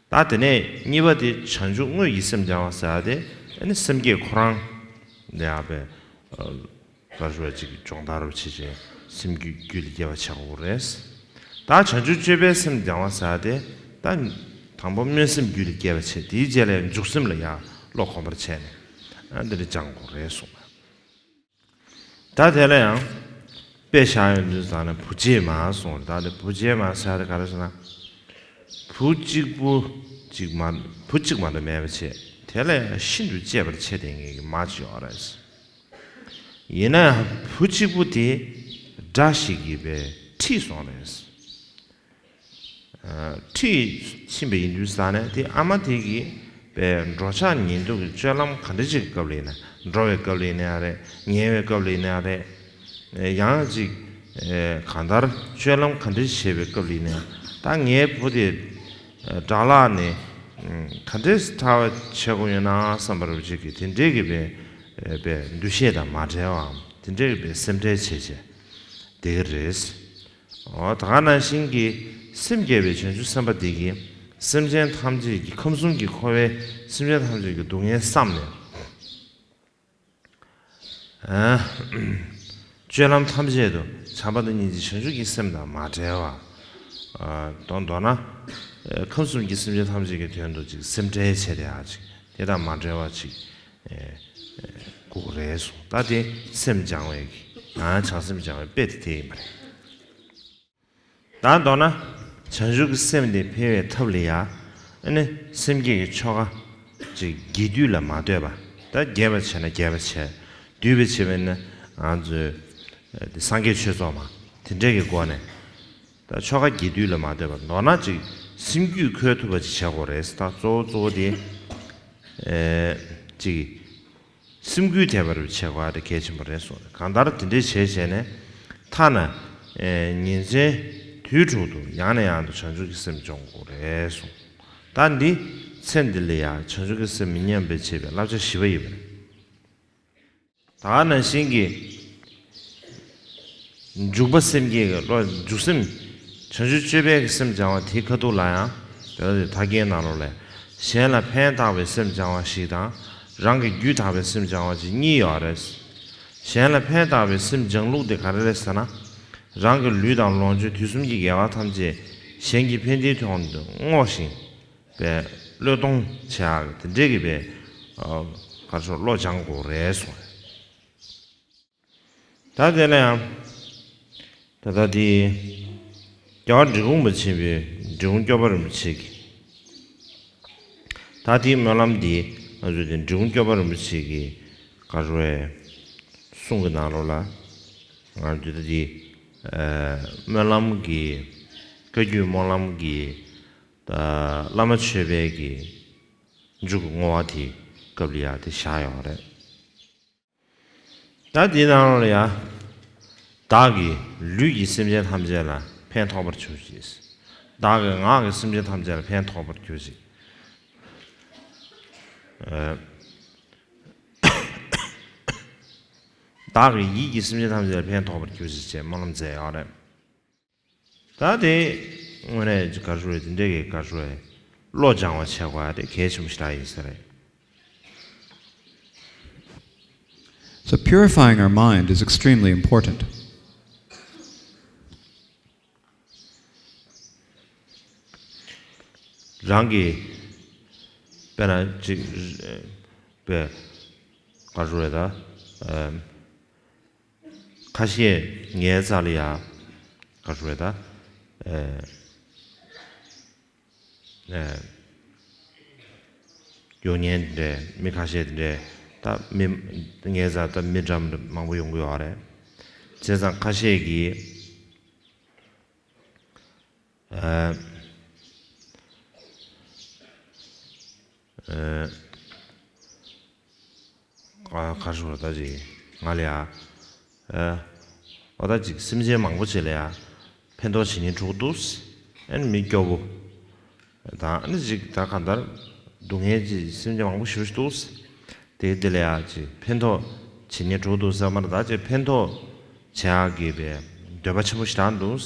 ད་དེ་ནས་གཉིས་པ་དེ་བྱང་ཆུབ་དངོས་ཀྱི་སེམས་སྦྱང་བ་ཟེར་ཡ་དེ་ཨ་ནི་སེམས་བསྐྱེད་ཁོ་རང་ལ་ཡང་བས། ག་རེ་ཞུ་བ་ཅིག་སྦྱོང་བརྡར་བྱེད་ཅིང་ སེམས་རྒྱུད་རྒྱུད་ལ་སྐྱེ་བ་བྱེད་དགོས་རེད། ད་བྱང་ཆུབ་སྤྱོད་པའི་སེམས་སྦྱང་བ་ཟེར་དེ་ད་དང་པོ་སྨོན་སེམས་རྒྱུད་ལ་སྐྱེ་བ་བྱེད། དེའི་རྗེས་ལ་འཇུག་སེམས་ལ་ཡང་བློ་གོམས་པར་བྱས་ནས་ཨ་འདི་འདྲ་སྦྱང་དགོས་རེད་གསུངས་པ། ད་དེ་ལ་ཡང་དཔེ་བཞག་ཡོང་དུས་ཙང་ནས་བུ་རྗེས་མ་གསུངས་རེད། ད་དེ་བུ་རྗེས་མ་ཟེར་དེ་ག་རེ་ཟེར་ན། བུ་གཅིག་པུ་གཅིག་མ་བུ་གཅིག་མ་གཏོགས་མེད་པ་བྱས། དེ་ལ་ཡང་ཤིན་ཏུ་གཅེས་པར་བྱས་བསྡད་མཁན་གྱི་མ་ཅིག་ཡོད་རེད། ཡིན་ན་ཡང་བུ་གཅིག་པུ་དེ་དགྲ་ཞིག་གིས་པའི་ཁྲིད་སོང་རེད། ཁྲིད་ཕྱིན་པ་ཡིན་དུས་ཙང་ནས་དེ་ཨ་མ་དེ་གིས་པའི་འགྲོ་འཆག་ཉལ་འདུག་གི་སྤྱོད་ལམ་ག་འདྲ་ཞིག་གི་སྐབས་ལ་ཡིན་ན། འགྲོ་བའི་སྐབས་ལ་ཡིན་ན་ཡང་རེད། ཉལ་བའི་སྐབས་ལ་ཡིན་ན་ཡང་རེད། ཡང་ཅིག་གང་ལྟར་སྤྱོད་ལམ་ག་འདྲ་ཞིག་བྱེད་པའི་སྐབས་ལ་ཡིན་ན་ཡང་ད་ངའི་བུ་དེ་དགྲ་ལག་ནས་ག་འདྲས་ཐར་བ་བྱེད་དགོས་ཡོད་ན་བསམ་པ་རུ་ཅིག་གི་དེ་འདྲས་ཀྱི་པའི་པའི་འདུ་ཤེས་དང་མ་བྲལ་བའམ་དེ་འདྲས་ཀྱི་པའི་སེམས་ཁྲལ་བྱེད་བྱས་བསྡད་ཀྱི་རེད། འོ་ད་ག་ནང་བཞིན་གྱི་སེམས་བསྐྱེད་པའི་བྱང་ཆུབ་སེམས་དཔའ་དེ་གིས་སེམས་ཅན་ཐམས་ཅད་ཀྱི་ཁམས་གསུམ་གྱི་འཁོར་བའི་སེམས་ཅན་ཐམས་ཅད་ཀྱི་སྡུག་བསྔལ་བསམས་ནས། ཨ་སྤྱོད་ལམ་ཐམས་ཅད་དུ་བྱམས་པ་དང་སྙིང་རྗེ་བྱང་ཆུབ་ཀྱི་སེམས་དང་མ་བྲལ་བ། ཨ་མདོར་མདོར་ན་ཨ་ཁམས་གསུམ་གྱི་སེམས་ཅན་ཐམས་ཅད་ཀྱི་དོན་དུ་ཅིག་སེམས་ཁྲལ་བྱས་ཏེ་ཨ་ཅིག་དེ་དང་མ་བྲལ་བ་ཅིག་ཨེ་ཨེ་དགོས་རེད་གསུངས། ད་དེ་སེམས་སྦྱང་བའི་གི་ཨ་བྱང་སེམས་སྦྱང་བའི་དཔེ་དེ་དེ་ཡིན་པ་རེད། ད་མདོར་ན་བྱང་ཆུབ་ཀྱི་སེམས་དེ་འཕེལ་བའི་ཐབས་ལ་ཡ། ཨ་ནི་སེམས་བསྐྱེད་ཀྱི་ཆོ་ག་ཅིག་རྒྱས་བསྡུས་ལ་མ་ལྟོས་པ། ད་རྒྱས་པ་བྱས་ན་རྒྱས་པ་བྱས། བསྡུས་པ་བྱས་པས་ན་ང་ཚོའི་ཨ་དེ་སངས་རྒྱས་ཆོས་ཚོགས་མ་དེ་འདྲས་ཀྱི་སྒོ་ནས། ད་ཆོ་ག་རྒྱས་བསྡུས་ལ་མ་ལྟོས་པ་མདོར་ན་ཅིག་སེམས་རྒྱུད་འཁོལ་ཐུབ་པ་ཅིག་བྱེད་དགོས་རེད། ད་གཙོ་བོ་གཙོ་བོ་དེ་ཨེ་ཅིག་སེམས་རྒྱུད་དེ་བར་བྱེད་དགོས་དེ་གལ་ཆེན་པོ་རེད་གསུངས། གང་ལྟར་དེ་འདྲའི་བྱས་བྱས་ནས་ཐ་ན་ཨེ་ཉིན་མཚན་དུས་དྲུག་ཏུ་ཡང་ནས་ཡང་དུ་བྱང་ཆུབ་ཀྱི་སེམས་སྦྱོང་དགོས་རེད་གསུངས། ད་འདི་ཚེ་འདི་ལ་ཡང་བྱང་ཆུབ་ཀྱི་སེམས་མི་ཉམས་པར་བྱེད་པའི་བསླབ་བྱ་བཞི་པ་ཡིན་པ་རེད། ད་ག་ནང་བཞིན་གྱི་འཇུག་པ་སེམས་བསྐྱེད་ཀྱི་བློ་འཇུག་སེམས། བྱང་ཆུབ་སྤྱོད་པའི་སེམས་སྦྱང་བ་དེའི་ཁ་ཐུག་ལ་ཡང་དེ་ལྟ་དེ་ད་གིན་ནང་ལོགས་ལས་གཞན་ལ་ཕན་བཏགས་པའི་སེམས་སྦྱང་བ་ཞིག་དང་། རང་གི་རྒྱུད་དག་པའི་སེམས་སྦྱང་བ་ཞིག་གཉིས་ཡོད་རེད། གཞན་ལ་ཕན་བཏགས་པའི་སེམས་སྦྱང་ལུགས་དེ་ག་རེ་རེད་ཟེར་ན། རང་གི་ལུས་དང་ལོངས་སྤྱོད་དུས་གསུམ་གྱི་དགེ་བ་ཐམས་ཅད་གཞན་གྱི་ཕན་བདེའི་དོན་དུ་བསྔོ་ཞིང་། པའི་བློས་གཏོང་བྱ་ཡག་དེ་འདྲས་ཀྱི་པའི་ཨ་ག་རེ་ཟེར་བློ་སྦྱང་དགོས་རེད་གསུངས། ད་དེ་ལ་ཡང་ད་ལྟ་དེ་རྒྱལ་བ་འབྲི་གུང་པ་ཆེན་པོའི་འབྲི་གུང་སྐྱོབ་པ་རིན་པོ་ཆེ་གི་ད་དེའི་སྨོན་ལམ་འདི་ང་ཚོས་དེ་འབྲི་གུང་སྐྱོབ་པ་རིན་པོ་ཆེ་གི་ག་རེ་ཟེར་གསུང་གི་ནང་ལོགས་ལ་ང་ཚོས་ད་དེ་ཨ་སྨོན་ལམ་གྱི་བཀའ་བརྒྱུད་སྨོན་ལམ་གྱི་ད་བླ་མ་མཆོད་པའི་གི་མཇུག་གི་བསྔོ་བ་དེ་སྐབས་ལ་ཡ་དེ་བཞག་ཡོད་རེད། ད་དེའི་ནང་ལ་ཡ་བདག་གི་ལུས་ཀྱི་སེམས་ཅན་ཐམས་ཅད་ལ་ཕན་ཐོགས་པར་གྱུར་ཅིག་བདག་གི་ངག་གི་སེམས་ཅན་ཐམས་ཅད་ལ་ཕན་ཐོགས་པར་གྱུར་ཅིག་ཨ་བདག་གི་ཡིད་ཀྱི་སེམས་ཅན་ཐམས་ཅད་ལ་ཕན་ཐོགས་པར་གྱུར་ཅིག་ཅེས་སྨོན་ལམ་མཛད་ཡོད་རེད། ད་དེ་དངོས་གནས་ཀྱི་ག་རེ་ཟེར་དེ་འདྲའི་གི་ག་རེ་ཟེར་བློ་སྦྱང་བ་བྱེད་དགོས་ཡ་དེ་གལ་ཆེན་པོ་ཞིག་རེད་ཡིན་ས་རེད། So purifying our mind is extremely important. རང་གི་དཔེར་ན་ཅིག་པའི་ག་རེ་ཟེར་ད། ཁ་ཤས་ངའི་རྩ་ལ་ཡ་ག་རེ་ཟེར་ད། ཨེ་ཨེ་གཡོག་ཉན་དེ་འདྲས་མི་ཁ་ཤས་དེ་འདྲས་ད་མི་ངའི་རྩ་ད་མི་འདྲ་མི་འདྲ་མང་པོ་ཡོང་གི་ཡོད་རེད། བྱས་ཙང་ཁ་ཤས་ཀྱིས་ཨེ་ཨེ། ཨ་ག་རེ་ཟེར་ད་ཅིག་ང་ལ་ཡ། ཨ་འོ་ད་ཅིག་སེམས་ཅན་མང་པོ་ཅིག་ལ་ཡ་ཕན་ཐོགས་བྱེད་ཉེན་འགྲོ་གི་འདུག་ཨ་ནི་མི་སྐྱོ་བོ་དང་ཨ་ནི་ཅིག་ད་གང་ལྟར་སྡུག་བསྔལ་ཅིག་སེམས་ཅན་མང་པོ་ཞེ་པོ་ཅིག་འདུག་དེ་དེ་ལ་ཡ་ཅིག་ཕན་ཐོགས་བྱེད་ཉེན་འགྲོ་གི་འདུག་ཟེར་མ་རེད། ད་ཅིག་ཕན་ཐོགས་བྱེད་ཡག་གི་པའི་འདོད་པ་ཆེན་པོ་ཞིག་དྲག་འདུག་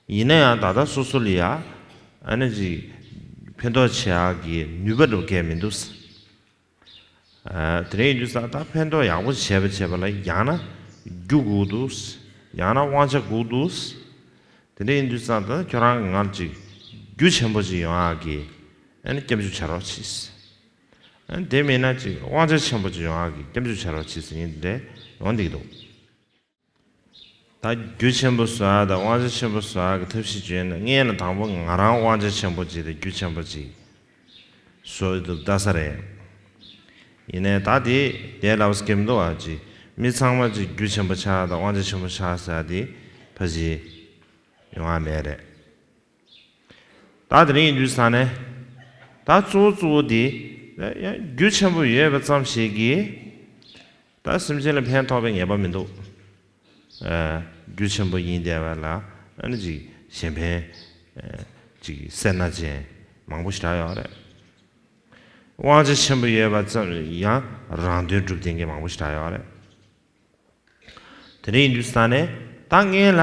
ཡིན་ན་ཡང་ད་ལྟ་སོ་སོ་ལ་ཡ་ཨ་ནི་ཅིག་ཕན་ཐོགས་བྱེད་ཡག་གི་ནུས་པ་འདྲ་བོ་གང་ཡང་མི་འདུག་ཨ་དེ་འདྲ་ཡིན་དུས་ཙང་ད་ཕན་ཐོགས་ཡག་པོ་བྱས་པ་བྱས་པ་ལ་ཡང་ན་རྒྱུ་དགོས་འདུག་ཡང་ན་དབང་ཆ་སྒུག་འདུག་དེ་འདྲ་ཡིན་དུས་ཙང་ད་ཁྱོད་རང་གི་ང་ལ་ཅིག་རྒྱུ་ཆེན་པོ་ཅིག་ཡོང་ཡག་གི་ཨ་ནི་སྐྱབས་འཇུག་བྱ་རོགས་གྱིས། ཨ་ནི་དེ་མིན་ན་ཅིག་དབང་ཆ་ཆེན་པོ་ཅིག་ཡོང་ཡག་གི་སྐྱབས་འཇུག་བྱ་རོགས་གྱིས་ཟེར་མཁན་དེ་འདྲ་ཡོང་བསྡད་ཀྱི་འདུག་ད་རྒྱུ་ཆེན་པོ་བཟོ་ཡག་དང་དབང་ཆ་ཆེན་པོ་བཟོ་ཡག་གི་ཐབས་ཤེས་བྱས་ན་སྔོན་ལ་དང་པོ་ང་རང་དབང་ཆ་ཆེན་པོ་ཅིག་དང་རྒྱུ་ཆེན་པོ་ཅིག་བཟོ་ཡི་འདུག་ལྟ་ས་རེད། ཡིན་ནའི་ད་དེ་དེ་ལབ་སྐྱེ་མི་འདུག་བ་ཅིག་མི་ཚང་མ་ཅིག་རྒྱུ་ཆེན་པོ་ཆགས་དང་དབང་ཆ་ཆེན་པོ་ཆགས་ཟེར་ཡག་དེ་ཕལ་ཆེར་ཡོང་ཡག་མེད་རེད། ད་དེ་རིང་ཡིན་དུས་ས་ནས་ད་གཙོ་བོ་གཙོ་བོ་དེ་ཡང་རྒྱུ་ཆེན་པོ་ཡོད་པ་ཙམ་ཞིག་གིས་ད་སེམས་ཅན་ལ་ཕན་ཐོགས་པའི་ངེས་པ་མི་འདུག་ཨ། རྒྱུ་ཆེན་པོ་ཡིན་བསྡད་པ་ལ་ཨ་ནི་ཅིག་གཞན་ཕན་ཨ་ཅིག་སེར་སྣ་ཅན་མང་པོ་ཞིག་རག་ཡོད་རེད། དབང་ཆ་ཆེན་པོ་ཡོད་པ་ཙམ་ཡང་རང་དོན་སྒྲུབ་བསྡད་མཁན་མང་པོ་ཞིག་རག་ཡོད་རེད། དེ་འདྲ་ཡིན་དུས་ས་ནས་ད་སྔོན་ལ་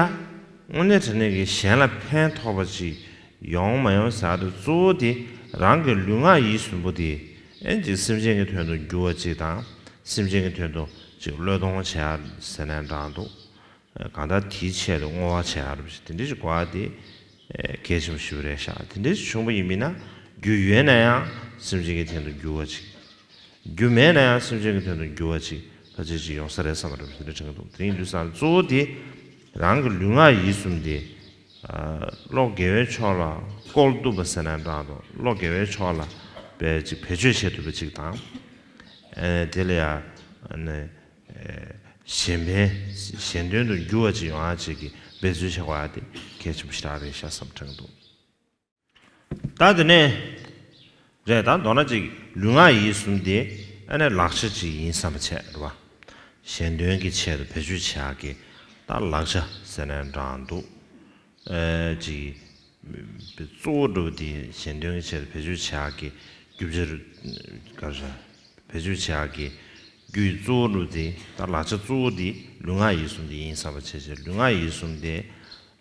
དངོས་གནས་དྲང་གནས་ཀྱི་གཞན་ལ་ཕན་ཐོགས་པ་ཅིག་ཡོང་མ་ཡོང་ཟེར་དུས་གཙོ་བོ་དེ་རང་གི་ལུས་ངག་ཡིད་གསུམ་པོ་དེ་ཨེ་ཅིག་སེམས་ཅན་གྱི་དོན་དུ་འགྱུར་བ་ཅིག་དང་སེམས་ཅན་གྱི་དོན་དུ་ཅིག་བློས་གཏོང་བྱེད་ཡག་ཟེར་ནའང་འདྲ་འདུག་གང་ལྟར་དེའི་ཆེད་དུ་བསྔོ་བ་བྱེད་ཡག་རེད་པ་ཞིག་དེ་འདྲ་ཞིག་དགོས་ཡག་དེ་གལ་ཆེན་པོ་ཞིག་རེད་ཤག་དེ་འདྲ་ཞིག་བྱུང་བ་ཡིན་པ་ཡིན་ན་རྒྱུ་ཡོད་ན་ཡང་སེམས་ཅན་གྱི་དོན་དུ་འགྱུར་བ་ཅིག་རྒྱུ་མེད་ན་ཡང་སེམས་ཅན་གྱི་དོན་དུ་འགྱུར་བ་ཅིག་ཕལ་ཆེར་ཅིག་ཡོང་ས་རེད་བསམ་པ་རེད་པ་དེ་འདྲ་དྲན་གྱི་འདུག་དེ་ཡིན་དུས་ཙང་གཙོ་བོ་དེ་རང་གི་ལུས་ངག་ཡིད་གསུམ་དེ་ཨ། བློ་དགེ་བའི་ཕྱོགས་ལ་བཀོལ་ཐུབ་པ་ཟེར་ནའང་འདྲ་འདུག་བློ་དགེ་བའི་ཕྱོགས་ལ་བས་ཅིག་བེད་སྤྱོད་བྱེད་ཐུབ་པ་ཅིག་དང་། ཨ་ནི་དེ་ལ་ཡང་ཨ་ནི་ཨེ་གཞན་ཕན་གཞན་དོན་དུ་འགྱུར་བ་ཅིག་ཡོང་ཡག་ཅིག་གི་འབད་རྩོལ་བྱེད་དགོས་ཡག་དེ་གལ་ཆེན་པོ་ཞེ་དྲག་རེད་ཤག་བསམ་དྲན་གྱི་འདུག་ད་དེ་ནས་རེད། ད་མདོར་ན་ཅིག་ལུས་ངག་ཡིད་གསུམ་དེ་ཨ་ནི་ལག་ཆ་ཅིག་ཡིན་བསམ་པ་བྱས་རེད་བ། གཞན་དོན་གྱི་ཆེད་དུ་བེད་སྤྱོད་བྱེད་ཡག་གི་ད་ལག་ཆ་ཟེར་ནའང་འདྲ་འདུག་ཨེ་ཅིག་གཙོ་བོ་འདྲ་བོ་དེ་གཞན་དོན་གྱི་ཆེད་དུ་བེད་སྤྱོད་བྱེད་ཡག་གི་རྒྱུ་ཆ་ག་རེ་བེད་སྤྱོད་བྱེད་ཡག་གི་རྒྱུ་གཙོ་བོ་འདྲ་བོ་དེ་ད་ལག་ཆ་གཙོ་བོ་དེ་ལུས་ངག་ཡིད་གསུམ་དེ་ཡིན་བསམ་པ་བྱས་བྱས་ལུས་ངག་ཡིད་གསུམ་དེ་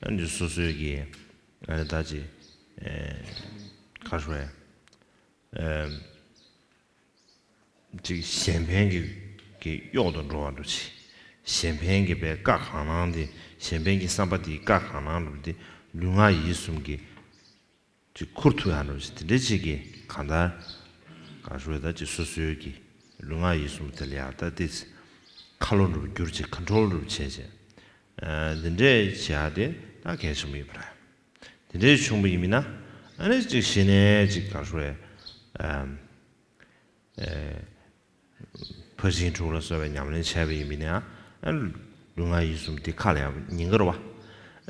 ཨ་ནི་སོ་སོའི་གི་ཨ་ནི་ད་ཅིག་ཨེ་ག་རེ་ཟེར་ཨེ་ཅིག་གཞན་ཕན་གྱི་གི་གཡོག་ཏུ་འགྲོ་བ་འདྲ་ཅིག་གཞན་ཕན་གྱི་བའི་བཀའ་གང་གནང་དེ་གཞན་ཕན་གྱི་བསམ་པ་དེའི་བཀའ་གང་གནང་འགྲོ་དེ་ལུས་ངག་ཡིད་གསུམ་གྱི་ཅིག་ཁུར་ཐུབ་ཡག་འདྲ་ཅིག་དེ་འདྲ་ཅིག་གི་གང་ལྟར་ག་རེ་ཟེར་ད་ཅིག་སོ་སོའི་གི་ལུས་ངག་ཡིད་གསུམ་དེ་ལ་ཡག་ད་དེ་ཁ་ལོ་འདྲ་བོ་བསྒྱུར་བྱས་ཁོན་ཊོལ་འདྲ་བོ་བྱས་བྱས་ཨ་འདི་འདྲས་བྱེད་ཡག་དེ་ད་གལ་ཆེན་པོ་ཡིན་པ་རེད། དེ་འདྲས་བྱུང་བ་ཡིན་མིན་ན་ཨ་ནི་ཅིག་གཞི་ནས་ཅིག་ག་རེ་ཟེར་ཨ་ཨེ་ཕར་ཕྱིན་དྲུག་ལ་སོགས་པའི་ཉམས་ལེན་བྱས་པ་ཡིན་མིན་ན་ཡང་ལུས་ངག་ཡིད་གསུམ་དེ་ཁ་ལ་ཡང་ཉན་གྱི་རེད་བ།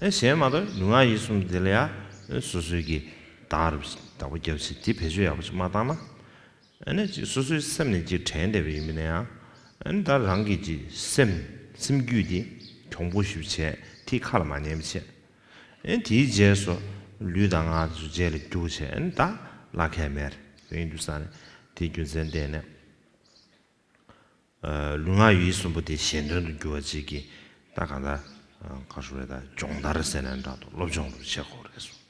ཨེ་གཞན་མ་གཏོགས་ལུས་ངག་ཡིད་གསུམ་དེ་ལ་ཡང་སོ་སོའི་གི་བདག་རེད་བདག་པོ་རྒྱབ་བྱས་དེ་བེད་སྤྱོད་ཡག་པོ་ཞིག་མ་བཏང་ན་ཨ་ནི་ཅིག་སོ་སོའི་སེམས་ནས་ཅིག་དྲན་བསྡད་པ་ཡིན་མིན་ན་ཡང་ཨ་ནི་ད་རང་གི་ཅིག་སེམས་སེམས་རྒྱུད་དེ་གྱོང་པོ་ཞིག་བྱས་དེ་ཁ་ལ་མ་ཉན་པ་བྱས། ཨེ་དེའི་རྗེས་སུ་ལུས་དང་ངག་དེ་ཚོ་རྗེས་ལ་རྒྱུག་བྱས་ཨེ་ད་བླ་ཁ་མེད་རེད། དེ་ཡིན་དུས་ཙང་ནས་དེའི་རྒྱུ་མཚན་བརྟེན་ནས་ཨ་ལུས་ངག་ཡིད་གསུམ་པོ་དེ་གཞན་དོན་དུ་འགྱུར་བ་ཅིག་གི་ད་གང་ལྟར་ཨ་ག་རེ་ཟེར་ད་སྦྱོང་བརྡར་ཟེར་ན་འདྲ་འདུག་སློབ་སྦྱོང་རུ་བྱེད་དགོས་རེད་གསུངས།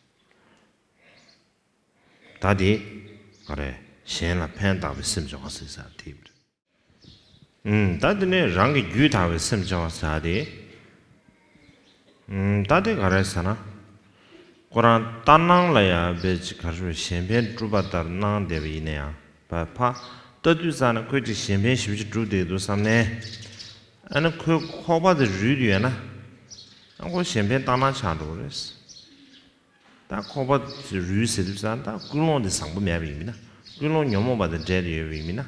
ད་དེ་ག་རེ་གཞན་ལ་ཕན་བཏགས་པའི་སེམས་སྦྱོང་བ་ཟེར་ས་དེ་ཡིན་པ་རེད། ཨུམ། ད་དེ་ནས་རང་གི་རྒྱུད་དག་པའི་སེམས་སྦྱང་བ་ཟེར་ཡ་དེ། ཨུམ། ད་དེ་ག་རེ་ཟེར་ན། ཁོ་རང་ལྟར་སྣང་ལ་ཡང་བས་ཅིག་ག་རེ་ཞུ་གཞན་ཕན་སྒྲུབ་པ་ལྟར་སྣང་བསྡད་པ་ཡིན་ན་ཡང་ཕ་ཕ་ལྟ་དུས་ཙམ་ན་ཁོས་ཅིག་གཞན་ཕན་ཞེ་པོ་ཅིག་སྒྲུབ་བསྡད་འདུག་བསམ་ནས། ཨ་ནི་ཁོའི་ཁོག་པ་དེ་རུལ་དུས་ཡོད་ན། ཨ་ཁོ་གཞན་ཕན་ལྟར་སྣང་ཆགས་འགྲོ་གི་རེད། ད་ཁོག་པ་དེ་རུལ་ཟེར་དུས་ཙམ་ད་ཀུན་སློང་དེ་བཟང་པོ་མེད་པ་ཡིན་མིན་ན། ཀུན་སློང་ཉོན་མོངས་པ་དང་འདྲེས་ཏེ་ཡོད་པ་ཡིན་མིན་ན།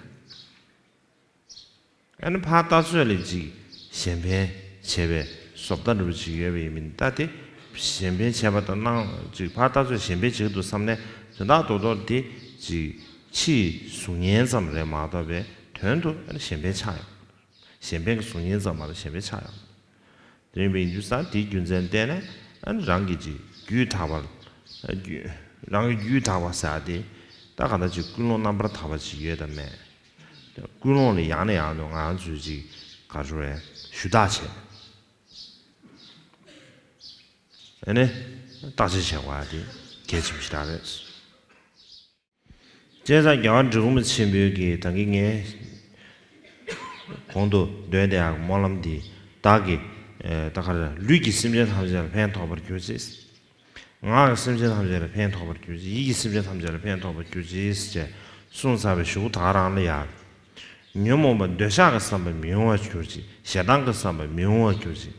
ཨ་ནི་ཕར་ལྟ་ཚོད་ལ་ཅིག་གཞན་ཕན་བྱས་པའི་བཟོ་ལྟ་འདྲ་པོ་ཅིག་ཡོད་པ་ཡིན་མིན་ད་དེ་གཞན་ཕན་བྱས་པ་དང་སྣང་ཅིག་ཕར་ལྟ་ཚོད་གཞན་ཕན་བྱེད་ཀྱི་འདུག་བསམ་ནས་དོན་དག་རྡོག་རྡོག་དེ་ཅིག་ཕྱིའི་གཟུགས་བརྙན་ཙམ་རེད་མ་གཏོགས་པའི་དོན་དུ་ཨ་ནི་གཞན་ཕན་ཆགས་ཡོད། གཞན་ཕན་གྱི་གཟུགས་བརྙན་ཙམ་མ་གཏོགས་གཞན་ཕན་ཆགས་ཡོད། དེ་ཡིན་པའི་ཡིན་དུས་ཙང་དེའི་རྒྱུ་མཚན་བལྟས་ནས་ཨ་ནི་རང་གི་ཅིག་རྒྱུད་དག་པར་རྒྱུད་རང་གི་རྒྱུད་དག་པ་ཟེར་ཡ་དེ་ད་ག་ད་ཅིག་ཀུན་སློང་རྣམ་པར་དག་པ་ཅིག་ཡོད་དམ་མེད། ཀུན་སློང་ལ་ཡང་ནས་ཡང་དུ་ང་རང་ཚོས་ཅིག་ག་རེ་ཞུ་དག་བྱས། ཨ་ནི་བརྟག་དཔྱད་བྱེད་དགོས་ཡ་དེ་གལ་ཆེན་པོ་ཞིག་རེད། བྱས་ཙང་རྒྱལ་བ་འབྲི་གུང་པ་ཆེན་པོའི་གི་ད་གིན་ངས་གོང་དུ་འདོན་བསྡད་ཡག་གི་སྨོན་ལམ་འདི་བདག་གིས་ ཨེ་ད་ག་རེ་ལུས་ཀྱི་སེམས་ཅན་ཐམས་ཅད་ལ་ཕན་ཐོགས་པར་གྱུར་ཅིག་ངག་གི་སེམས་ཅན་ཐམས་ཅད་ལ་ཕན་ཐོགས་པར་གྱུར་ཅིག་ཡིད་ཀྱི་སེམས་ཅན་ཐམས་ཅད་ལ་ཕན་ཐོགས་པར་གྱུར་ཅིག་ཅེས་གསུངས་ཚར་བའི་གཞུག་གུ་ད་ག་རང་ལ་ཡ། ཉོན་མོངས་པ་འདོད་ཆགས་ཀྱི་བསམ་པ་མི་འོང་བར་གྱུར་ཅིག་ཞེ་སྡང་གི་བསམ་པ་མི་འོང་བར་གྱུར་ཅིག་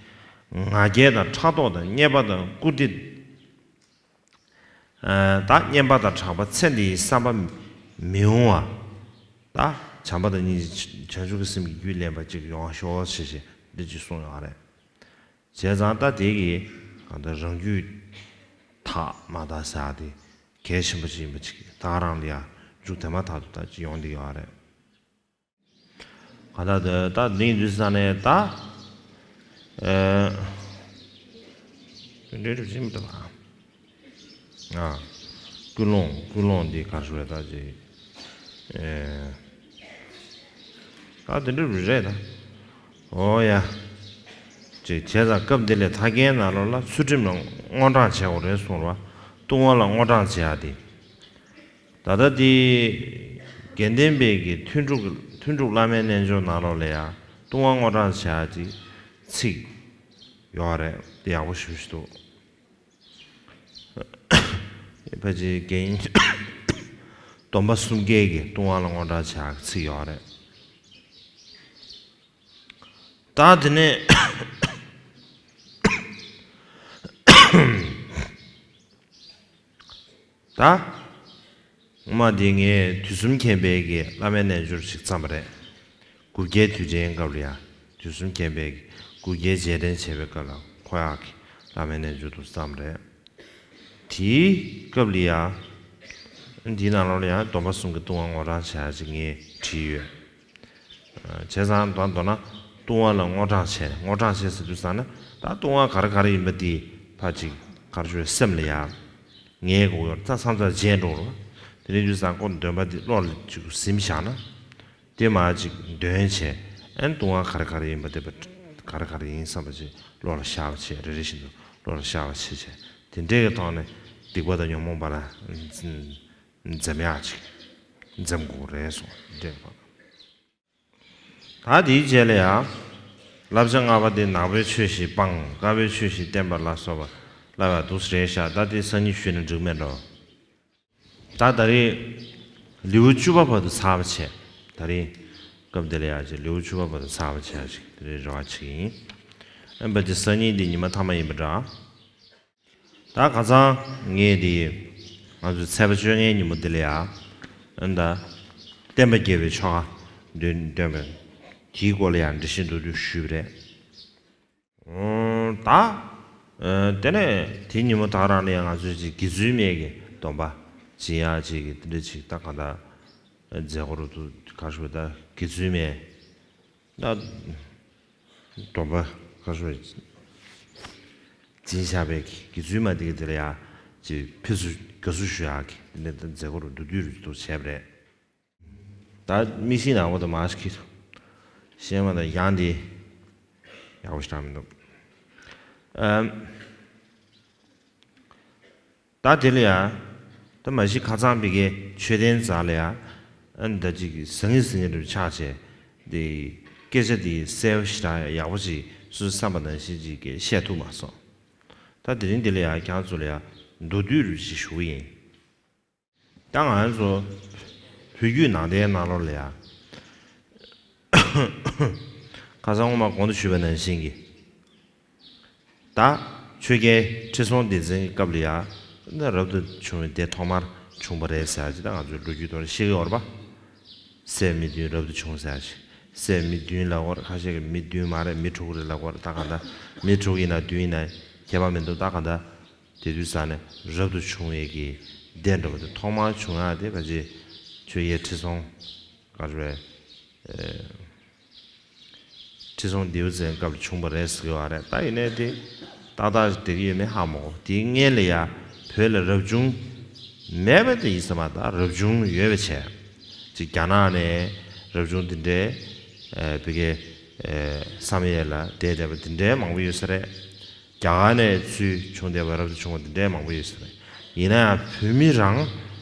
ང་རྒྱལ་དང་ཕྲག་དོག་དང་བརྙས་པ་དང་བཀུར་སྟི། ད་བརྙས་པ་དང་གྲགས་པ་ཚེ་འདིའི་བསམ་པ་མི་འོང་བ། ད་བྱམས་པ་དང་སྙིང་རྗེ་བྱང་ཆུབ་ཀྱི་སེམས་ཀྱི་རྒྱུད་ལེན་པ་ཅིག་ཡོང་ཤོག་ཞེས་ཞེས་འདི་ཅིག་གསུངས་ཡོད་རེད། བྱས་ཙང་ད་དེ་གི་གང་ལྟར་རང་རྒྱུད་དག་མ་དག་ཟེར་ཡ་དེ་གལ་ཆེན་པོ་ཅིག་ཡིན་པ་ཅིག་ད་རང་ལ་ཡ་མཇུག་དེ་མ་ཐག་ཏུ་ད་ཅིག་ཡོང་བསྡད་ཡོད་རེད། ག་ད་དེ་ད་འདི་འདི་ས་ནས་ད། ཨེ། འདྲེ་རུ་བྱེད་མི་ཐུབ་ཨ། ཨ། ཀུན་སློང་ཀུན་སློང་འདི་གར་ཞུ་བས་ད་ཅིག་ཨེ། ད་འདི་འདྲེ་རུ་རེད་ད། ཨོ་ཡ། ཅིག་བྱས་ཙང་སྐབས་འདི་ལས་ཐར་མཁན་ནང་ལོགས་ལ་ཚུལ་ཁྲིམས་ལ་དངོས་གྲངས་བྱས་དགོས་རེད་གསུངས་ར། ལྟུང་བ་ལ་དངོས་གྲངས་བྱེད་ཡ་དེ། ད་ལྟ་འདི་དགེ་ལྡན་པའི་གི་ཐུན་དྲུག་ཐུན་དྲུག་བླ་མའི་རྣལ་འབྱོར་ནང་ལོགས་ལ་ཡང་ལྟུང་བ་དངོས་གྲངས་བྱ་ཡ་ཅིག་ཚིག་ཡོད་རེད། དེ་ཡག་པོ་ཞེ་པོ་ཞིག་འདུག་ཕལ་ཆེར་རྒན་སྡོམ་པ་གསུམ་ཀའི་གི་ལྟུང་བ་ལ་དངོས་གྲངས་བྱ་ཡ་ཚིག་ཡོད་རེད། ད་དེ་ནས་ད། ངོ་མ་འདི་ངས་དུས་གསུམ་མཁྱེན་པའི་གི་བླ་མའི་རྣལ་འབྱོར་ཞིག་བརྩམས་པ་རེད། དགུ་བརྒྱའི་དུས་དྲན་སྐབས་ལ་ཡ། དུས་གསུམ་མཁྱེན་པའི་གི་དགུ་བརྒྱའི་རྗེས་དྲན་བྱེད་པའི་སྐབས་ལ་ཁོ་ཡག་གི་བླ་མའི་རྣལ་འབྱོར་དུ་བརྩམས་རེད། དེའི་སྐབས་ལ་ཡ། འདིའི་ནང་ལོགས་ལ་ཡང་སྡོམ་པ་གསུམ་གྱི་ལྟུང་བ་དངོས་གྲངས་བྱ་ཡ་ཅིག་ངས་བྲིས་ཡོད། བྱས་ཙང་ད་མདོར་ན་ལྟུང་བ་ལ་དངོས་གྲངས་བྱས་དངོས་གྲངས་བྱས་ཟེར་དུས་ཙང་ན་ད་ལྟུང་བ་ག་རེ་ག་རེ་ཡིན་པ་དེ་ཕར་ཅིག་ག་རེ་ཞུ་སེམས་ལ་ཡ་ངེས་དགོས་ཡོད་ད་མཚམས་མཚམས་བརྗེད་འགྲོ་རོགས། དེ་ནས་དུས་ཙང་ཁོ་འདོན་པ་དེ་བློ་ལ་ཅིག་ཟིན་བཞག་ན་དེ་མར་ཅིག་འདོན་བྱས་ཨན་ལྟུང་བ་ག་རེ་ག་རེ་ཡིན་པ་དེ་ག་རེ་ག་རེ་ཡིན་བསམ་པ་ཅིག་བློ་ལ་ཤར་བ་བྱས་རེ་རེ་བཞིན་དུ་བློ་ལ་ཤར་བ་བྱས་བྱས་དེ་འདྲའི་གི་ཐོག་ནས་སྡིག་པ་དང་ཉོན་མོངས་པ་ལ་འཛེམ་ཡག་ཅིག་འཛེམ་དགོས་རེད་སོང་འདྲེན་པ། ད་དེའི་རྗེས་ལ་ཡང་། བསླབ་བྱ་ལྔ་པ་དེ་ནག་པོའི་ཆོས་བཞི་སྤང་དཀར་པོའི་ཆོས་བཞི་བསྟེན་པ་ལ་སོགས་པ་བསླབ་ཡག་འདུག་སེ་རེད་ཤག་ད་དེ་སང་ཉིན་ཞུས་ན་འགྲིག་མེད་འགྲོ། ད་ད་རེས་ལེའུ་བཅུ་པ་བར་དུ་ཚར་བ་བྱས། ད་རེས་སྐབས་འདི་ལ་ཡང་ཅིག་ལེའུ་བཅུ་པ་བར་དུ་ཚར་བ་བྱས་ཅིག་དེ་རེས་རེ་བ་བྱེད་ཀྱི་ཡིན། ཨ་ནི་སང་ཉིན་འདི་ཉི་མ་མཐའ་མ་ཡིན་པ་འདྲ། ད་ཁ་སང་ངས་དེ་ང་ཚོའི་ཚེས་པ་བཅོ་ལྔའི་ཉིན་མོ་འདི་ལ་ཡ་ཨ་ནི་ད་བསྟན་པ་རྒྱས་པའི་ཆོ་ག་འདོན་འདོན་པའི་དེའི་སྐོར་ལ་ཡང་འགྲེལ་བཤད་མདོར་བསྡུས་ཞུས་པ་རེད། ཨོ་ད་ཨ་དེ་ནས་དེ་ཉིན་མོ་ད་རང་ལ་ཡང་ང་ཚོས་ཅིག་དགེ་ཚུལ་སྨྲས་ཀྱི་སྡོམ་པ་སྦྱིན་ཡག་ཅིག་གི་དེ་འདྲ་ཅིག་ད་གང་ལྟར་མཛད་སྒོ་རུ་དུ་ག་རེ་ཞུ་ད་དགེ་ཚུལ་སྨྲས། ད་སྡོམ་པ་ག་རེ་ཞུ་སྦྱིན་བཞག་པའི་དགེ་ཚུལ་མ་དེ་གི་དེ་ལ་ཡ་ཅིག་ཕེབས་བསུ་དགའ་བསུ་ཞུ་ཡག་གི་དེ་འདྲ་ད་མཛད་སྒོ་རུ་མདོར་བསྡུས་རུ་དུ་བྱས་པ་རེད། ད་མིག་ཤེལ་ནག་པོ་དང་མ་ཞིག་གིས་ཤེས་མ་དང་ཡང་དེ་ཡག་པོ་ཞིག་རག་མི་འདུག་ཨམ། ད་དེ་ལ་ཡ། ད་མ་གཞི་ཁ་ཚང་པའི་གི་མཆོད་རྟེན་རྩ་ལ་ཡ། ཨ་ནི་ད་ཅིག་ཟང་ངེ་ཟིང་ངེ་རུ་ཆགས་བྱས། དེ་སྐད་ཆ་དེ་གསལ་པོ་ཞེ་དྲག་ཡག་པོ་ཅིག་སུ་བསམ་པ་ནང་བཞིན་ཅིག་གི་བཤད་ཐུབ་མ་སོང་། ད་དེ་རིང་འདི་ལ་ཡ་ཁྱེད་ཚོ་ལ་ཡ་མདོར་བསྡུས་རུ་ཅིག་ཞུ་གི་ཡིན། ད་ང་ཚོ་བོད་བརྒྱུད་ནང་བསྟན་ནང་ལོགས་ལ་ཡ། ཁ་སང་སྔོན་མ་གོང་དུ་ཞུས་པ་ནང་བཞིན་གྱི། ད་ཆོས་རྒྱལ་ཁྲི་སྲོང་ལྡེ་བཙན་གྱི་སྐབས་ལ་ཡ། ད་རབ་ཏུ་བྱུང་བའི་སྡེ་ཐོག་མར་བྱུང་བ་རེད་ཟེར་ཡ་ཅིག་ད་ང་ཚོའི་ལོ་རྒྱུས་ཐོག་ནས་ཤེས་ཀྱི་ཡོད་རེད་པ། སྲས་མི་བདུན་རབ་ཏུ་བྱུང་ཟེར་ཡ་ཅིག་སྲས་མི་བདུན་ལབ་ཀྱི་ཡོད་རེད། ཁ་ཤས་ཀྱིས་མི་བདུན་མ་རེད་མི་དྲུག་རེད་ལབ་ཀྱི་ཡོད་རེད། ད་གང་ལྟར་མི་དྲུག་ཡིན་ན་བདུན་ཡིན་ན་ཁྱད་པར་མི་འདུག་ད་གང་ལྟར། དེ་དུས་ཙ་ནས་རབ་ཏུ་བྱུང་བའི་གི་སྡེ་འདྲ་བོ་དེ་ཐོག་མར་བྱུང་ཡག་དེ་ཕལ་ཆེར་ཆོས་རྒྱལ་ཁྲི་སྲོང་ག་རེ་རེད། ཨེ། ཁྲི་སྲོང་ལྡེའུ་བཙན་སྐབས་ལ་བྱུང་བ་རེད་ཟེར་གི་ཡོད་རེད། ད་ཡིན་ནའི་དེ་ཏག་ཏག་བསྡད་ཀྱི་ཡོད་མེད་ཧ་མ་གོ་དེའི་སྔོན་ལ་ཡ་བོད་ལ་རབ་བྱུང་མེད་པ་དེ་ཡིན་ས་མ་རེད། ད་རབ་བྱུང་ཡོད་པ་བྱས། ཅིག་རྒྱ་ནག་ནས་རབ་བྱུང་དེ་འདྲའི་ཨེ་བི་གའི་ཨེ་བསམ་ཡས་ལ་བསྡད་བསྡད་པ་དེ་འདྲའི་མང་པོ་ཡོད་ས་རེད། རྒྱ་གར་ནས་ཚུར་བྱུང་བསྡད་པ་རབ་ཏུ་བྱུང་བ་འདི་འདྲའི་མང་པོ་ཡོད་ཟེར། ཡིན་ན་ཡང་བོད་མི་རང་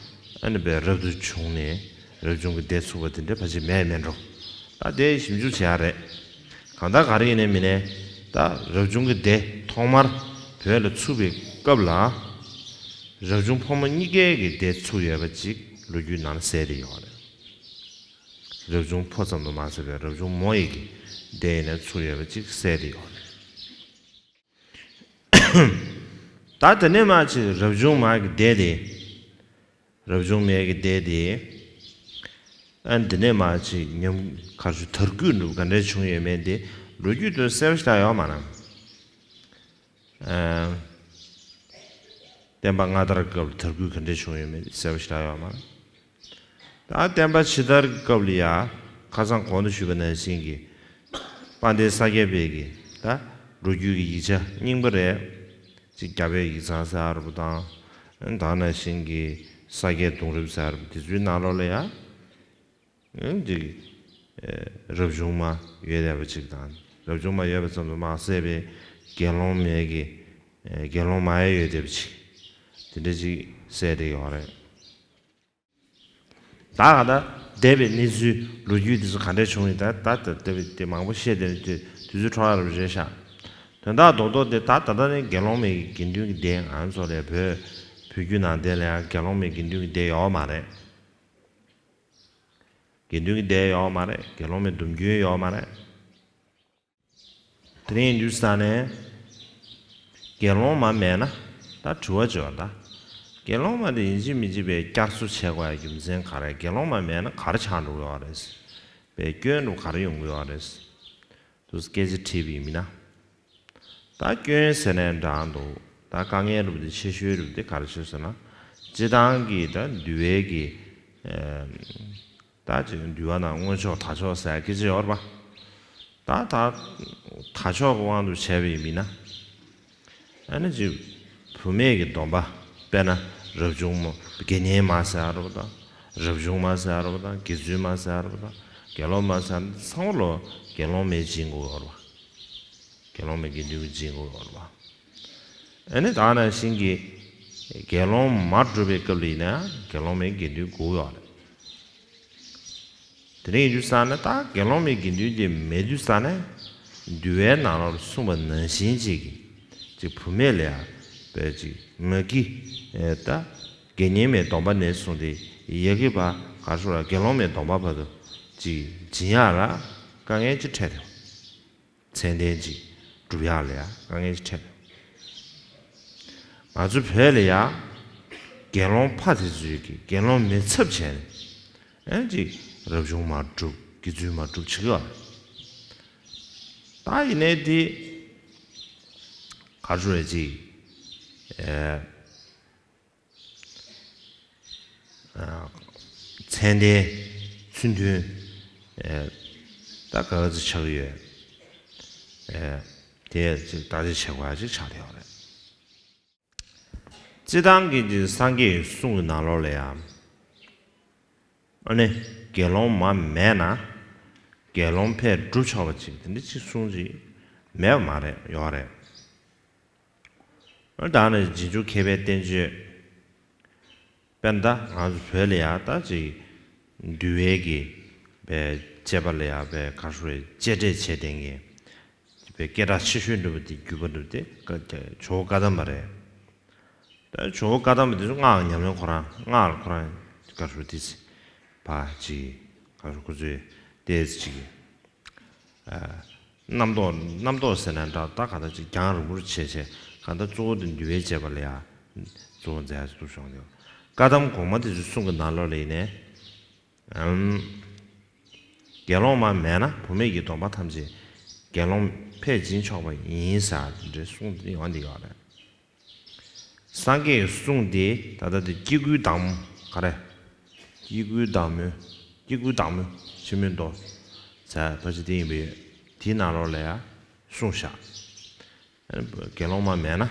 ཨ་ནི་བས་རབ་ཏུ་བྱུང་ནས་རབ་བྱུང་གི་སྡེ་ཚུགས་པ་འདི་འདྲ་ཕལ་ཆེར་མེད་མེད་འགྲོ། ད་དེ་ཞིབ་འཇུག་བྱེད་ཡ་རེད། གང་ལྟར་ག་རེ་ཡིན་ནའི་མིན་ནའི་ད་ ད་རབ་བྱུང་གི་སྡེ་ཐོག་མར་བོད་ལ་ཚུགས་པའི་སྐབས་ལ། རབ་བྱུང་ཕོ་མོ་གཉིས་ཀའི་གི་སྡེ་ཚུགས་ཡོད་པ་ཅིག་ལོ་རྒྱུས་ནང་ལ་གསལ་ཏེ་ཡོད་རེད། རབ་བྱུང་ཕོ་ཙམ་དུ་མ་ཟད་པའི་རབ་བྱུང་མོ་ཡི་གི་སྡེ་ཡིན་ནའི་ཚུགས་ཡོད་པ་ཅིག་གསལ་ཏེ་ཡོད་རེད། ད་དེ་ནས་མར་ཅིག་རབ་བྱུང་མ་གི་སྡེ་དེ། རབ་བྱུང་མའི་གི་སྡེ་དེ། ཨ་འདི་ནས་མར་ཅིག་ཉམས་གར་ཞུ་དར་རྒུད་འགྲུབ་ག་འདྲས་བྱུང་ཡོད་མེད་དེ་ལོ་རྒྱུས་དུ་གསལ་པོ་ཞིག་ཡོད་མ་རེད། ཨ་བསྟན་པ་སྔ་དར་སྐབས་ལ་དར་རྒུད་ག་འདྲས་བྱུང་ཡོད་མེད་དེ་གསལ་པོ་ཞིག་ཡོད་མ་རེད། ད་བསྟན་པ་ཕྱི་དར་གྱི་སྐབས་ལ་ཡ། ཁ་སང་གོང་དུ་ཞུས་པ་ནང་བཞིན་གྱི། དཔལ་ལྡན་ས་སྐྱ་པའི་གི་ད་ལོ་རྒྱུས་ཀྱི་ཡིག་ཆ་རྙིང་པ་རེད། ཅིག་རྒྱ་བོད་ཡིག་ཚང་ཟེར་བ་དང་། ད་ནང་བཞིན་གྱི་ས་སྐྱའི་གདུང་རབས་ཟེར་བ་དེ་ཚོའི་ནང་ལོགས་ལ་ཡ། ཅིག་རབ་བྱུང་མ་ཡོད་བསྡད་པ་ཅིག་དང་། རབ་བྱུང་མ་ཡོད་པ་ཙམ་དུ་མ་ཟད་པའི་དགེ་སློང་མའི་གི། དགེ་སློང་མ་ཡང་ཡོད་བསྡད་པ་ཅིག་དེ་འདྲ་ཅིག་གསལ་བསྡད་ཡོད་རེད། ད་ག་ད་འདས་པའི་གནས་ཚུལ་ལོ་རྒྱུས་དེ་ཚོ་ག་འདྲས་བྱུང་ཡིན། ད་ད་ད་འདས་པའི་དེ་མང་པོ་བཤད་དེ་དུས་ཚོད་འཕྲོ་བརླག་རེད་ཤག་དོན་དག་རྡོག་རྡོག་དེ་ད་ད་ལྟ་ནས་དགེ་སློང་མའི་དགེ་འདུན་གྱི་སྡེ་ང་ཚོ་ལ་བོད་བོད་བརྒྱུད་ནང་བསྟན་ལ་ཡང་དགེ་སློང་མའི་དགེ་འདུན་གྱི་སྡེ་ཡོད་མ་རེད། དགེ་འདུན་གྱི་སྡེ་ཡོད་མ་རེད། དགེ་སློང་མའི་སྡོམ་རྒྱུན་ཡོད་མ་རེད། དེ་རིང་དུས་ས་ནས་དགེ་སློང་མ་མེད་ན་ད་དྲི་བ་བྱོས་ད། དགེ་སློང་མ་དེ་ཡིན་གཅིག་མིན་གཅིག་པའི་བསྐྱར་གསོ་བྱེད་དགོས་ཡ་རྒྱུ་མཚན་ག་རེ། དགེ་སློང་མ་མེད་ན་ག་རེ་ཆགས་འགྲོ་གི་ཡོད་རེད། པའི་སྐྱོན་རུ་ག་རེ་ཡོང་གི་ཡོད་རེད། དུ་སྐད་ཆ་དྲིས་པ་ཡིན་མིན་ན། ད་སྐྱོན་ཟེར་ནས་འདྲ་འདུག་ད་དཀའ་ངལ་རུ་དེ་ཆེ་ཤོས་རུ་དེ་ག་རེ་བྱོས་ཟེར་ན། སྤྱི་བཏང་གི་ད་འདུལ་བའི་གི། ད་ཅིག་འདུལ་བ་ནང་མངོན་ཕྱོགས་དག་ཕྱོགས་ཟེར་སྐད་ཆ་ཡོད་རེད་པ། ད་ད་དག་ཕྱོགས་ཀྱི་དབང་དུ་བྱས་པ་ཡིན་མིན་ན། ཨ་ནི་ཅིག་བུད་མེད་ཀྱི་སྡོམ་པ། དཔེར་ན་རབ་བྱུང་མ། དགེ་བསྙེན་མ་ཟེར་ཡ་རེད་པ་དང་། རབ་བྱུང་མ་ཟེར་ཡ་རེད་པ་དང་། དགེ་ཚུལ་མ་ཟེར་ཡ་རེད་པ་དང་། དགེ་སློང་མ་ཟེར་ཡ་ཚང་མ་ལོ་དགེ་སློང་མའི་སྦྱིན་དགོས་ཡོད་རེད་པ། དགེ་སློང་མའི་དགེ་འདུན་གྱི་སྦྱིན་དགོས་ཡོད་རེད་པ། ཨ་ནི་ད་ནང་བཞིན་གྱི་དགེ་སློང་མ་གྲུབ་པའི་སྐབས་ལ་ཡིན་ན་དགེ་སློང་མའི་དགེ་འདུན་དགོས་ཡོད་རེད། དེ་འདྲ་ཡིན་དུས་ཙ་ན་ད་དགེ་སློང་མའི་དགེ་འདུན་དེ་མེད་དུས་ཙ་ན། འདུལ་བའི་ནང་ལོགས་གསུངས་པ་ནང་བཞིན་ཅིག་གི་ཅིག་བུད་མེད་ལ་ཡང་བས་ཅིག་མ་གི་ད་དགེ་བསྙེན་མའི་སྡོམ་པ་ནས་བཟུང་སྟེ་ཡ་གི་བ་ག་རེ་ཟེར་དགེ་སློང་མའི་སྡོམ་པ་བར་དུ་ཅིག་སྦྱིན་ཡག་ལ་དཀའ་ངལ་ཅིག་འཕྲད་དེ། མཚན་ལྡན་ཅིག་སྒྲུབ་ཡག་ལ་ཡང་དཀའ་ངལ་ཅིག་འཕྲད། ང་ཚོ་བོད་ལ་ཡང་དགེ་སློང་ཕ་དེ་ཚོས་ཀྱི་དགེ་སློང་མེད་ཚབ་བྱས་ནས་ཨེ་ཅིག་རབ་བྱུང་མ་སྒྲུབ་དགེ་ཚུལ་མ་སྒྲུབ་བྱེད་ཀྱི་ཡོད་རེད། ད་ཡིན་ནའི་དེ་ག་རེ་ཟེར་ཅིག་ཨེ། མཚན་ལྡན་ཚུལ་མཐུན་ད་ག་ག་ཚོད་ཆགས་ཀྱི་ཡོད། དེ་ཅིག་བརྟག་དཔྱད་བྱེད་དགོས་ཡ་ཅིག་ཆགས་བསྡད་ཡོད་རེད། སྤྱི་བཏང་གི་ཅིག་སངས་རྒྱས་ཀྱི་གསུང་གི་ནང་ལོགས་ལ་ཡང་ཨ་ནི་དགེ་སློང་མ་མེད་ན་དགེ་སློང་ཕས་སྒྲུབ་ཆོག་པ་ཅིག་དེ་འདྲ་ཅིག་གསུང་ཅིག་མེད་པ་མ་རེད། ཡོད་རེད། ད་ནི་རྗེས་འཇུག་མཁས་པའི་བསྟན་བཅོས། དཔེར་ན་ད་ང་ཚོ་བོད་ལ་ཡང་ད་ཅིག་འདུལ་བའི་གི་བའི་བཅས་པ་ལ་ཡང་བའི་ག་རེ་ཟེར་བཅས་འདྲེས་བྱས་ཏེ་གི་བའི་སྐད་གྲགས་ཆེ་ཤོས་འགྲུབ་པ་དེ་བརྒྱུད་པ་འགྲུབ་སྟེ་ཇོ་བོ་བཀའ་གདམས་པ་རེད། ད་ཇོ་བོ་བཀའ་གདམས་པ་དེ་ཚོ་སྔགས་ཉམས་ལེན་ཁོ་རང་སྔགས་ལ་ཁོ་རང་ག་རེ་ཟེར་དེ་ཕ་ཅིག་ག་རེ་ཁོ་ཚོས་ཏོག་ཙམ་ཅིག་རྣམ་རྟོག་རྣམ་རྟོག་ཟེར་ན་འདྲ་ད་ག་ད་ཅིག་རྒྱང་རིང་པོར་བྱས་བྱས་ག་ད་གཙོ་བོ་དེ་འདུལ་བའི་བྱེད་པ་ལ་ཡ་གཙོ་བོ་མཛད་ཡ་ཅིག་ཐུབ་བྱུང་དེ། བཀའ་གདམས་གོང་མ་དེ་ཚོའི་གསུང་གི་ནང་ལོགས་ལ་ཡིན་ནའི་ཨམ། དགེ་སློང་མ་མེད་ན་བུད་མེད་ཀྱི་སྡོམ་པ་ཐམས་ཅད་དགེ་སློང་ཕས་སྦྱིན་ཆོག་པ་ཡིན་ཟེར་དེ་འདྲའི་གསུང་དེ་ཡོང་དེ་ཡོད་རེད། སངས་རྒྱས་ཀྱི་གསུང་དེ་ད་ལྟ་དེ་སྐྱེ་དགུའི་བདག་མོ་ག་རེ། སྐྱེ་དགུའི་བདག་མོ། སྐྱེ་དགུའི་བདག་མོ་ཆེན་མོའི་མདོ། ཟེར་ཕལ་ཆེར་དེ་ཡིན་པས་དེའི་ནང་ལོགས་ལ་ཡང་གསུངས་བཞག་དགེ་སློང་མ་མེད་ན་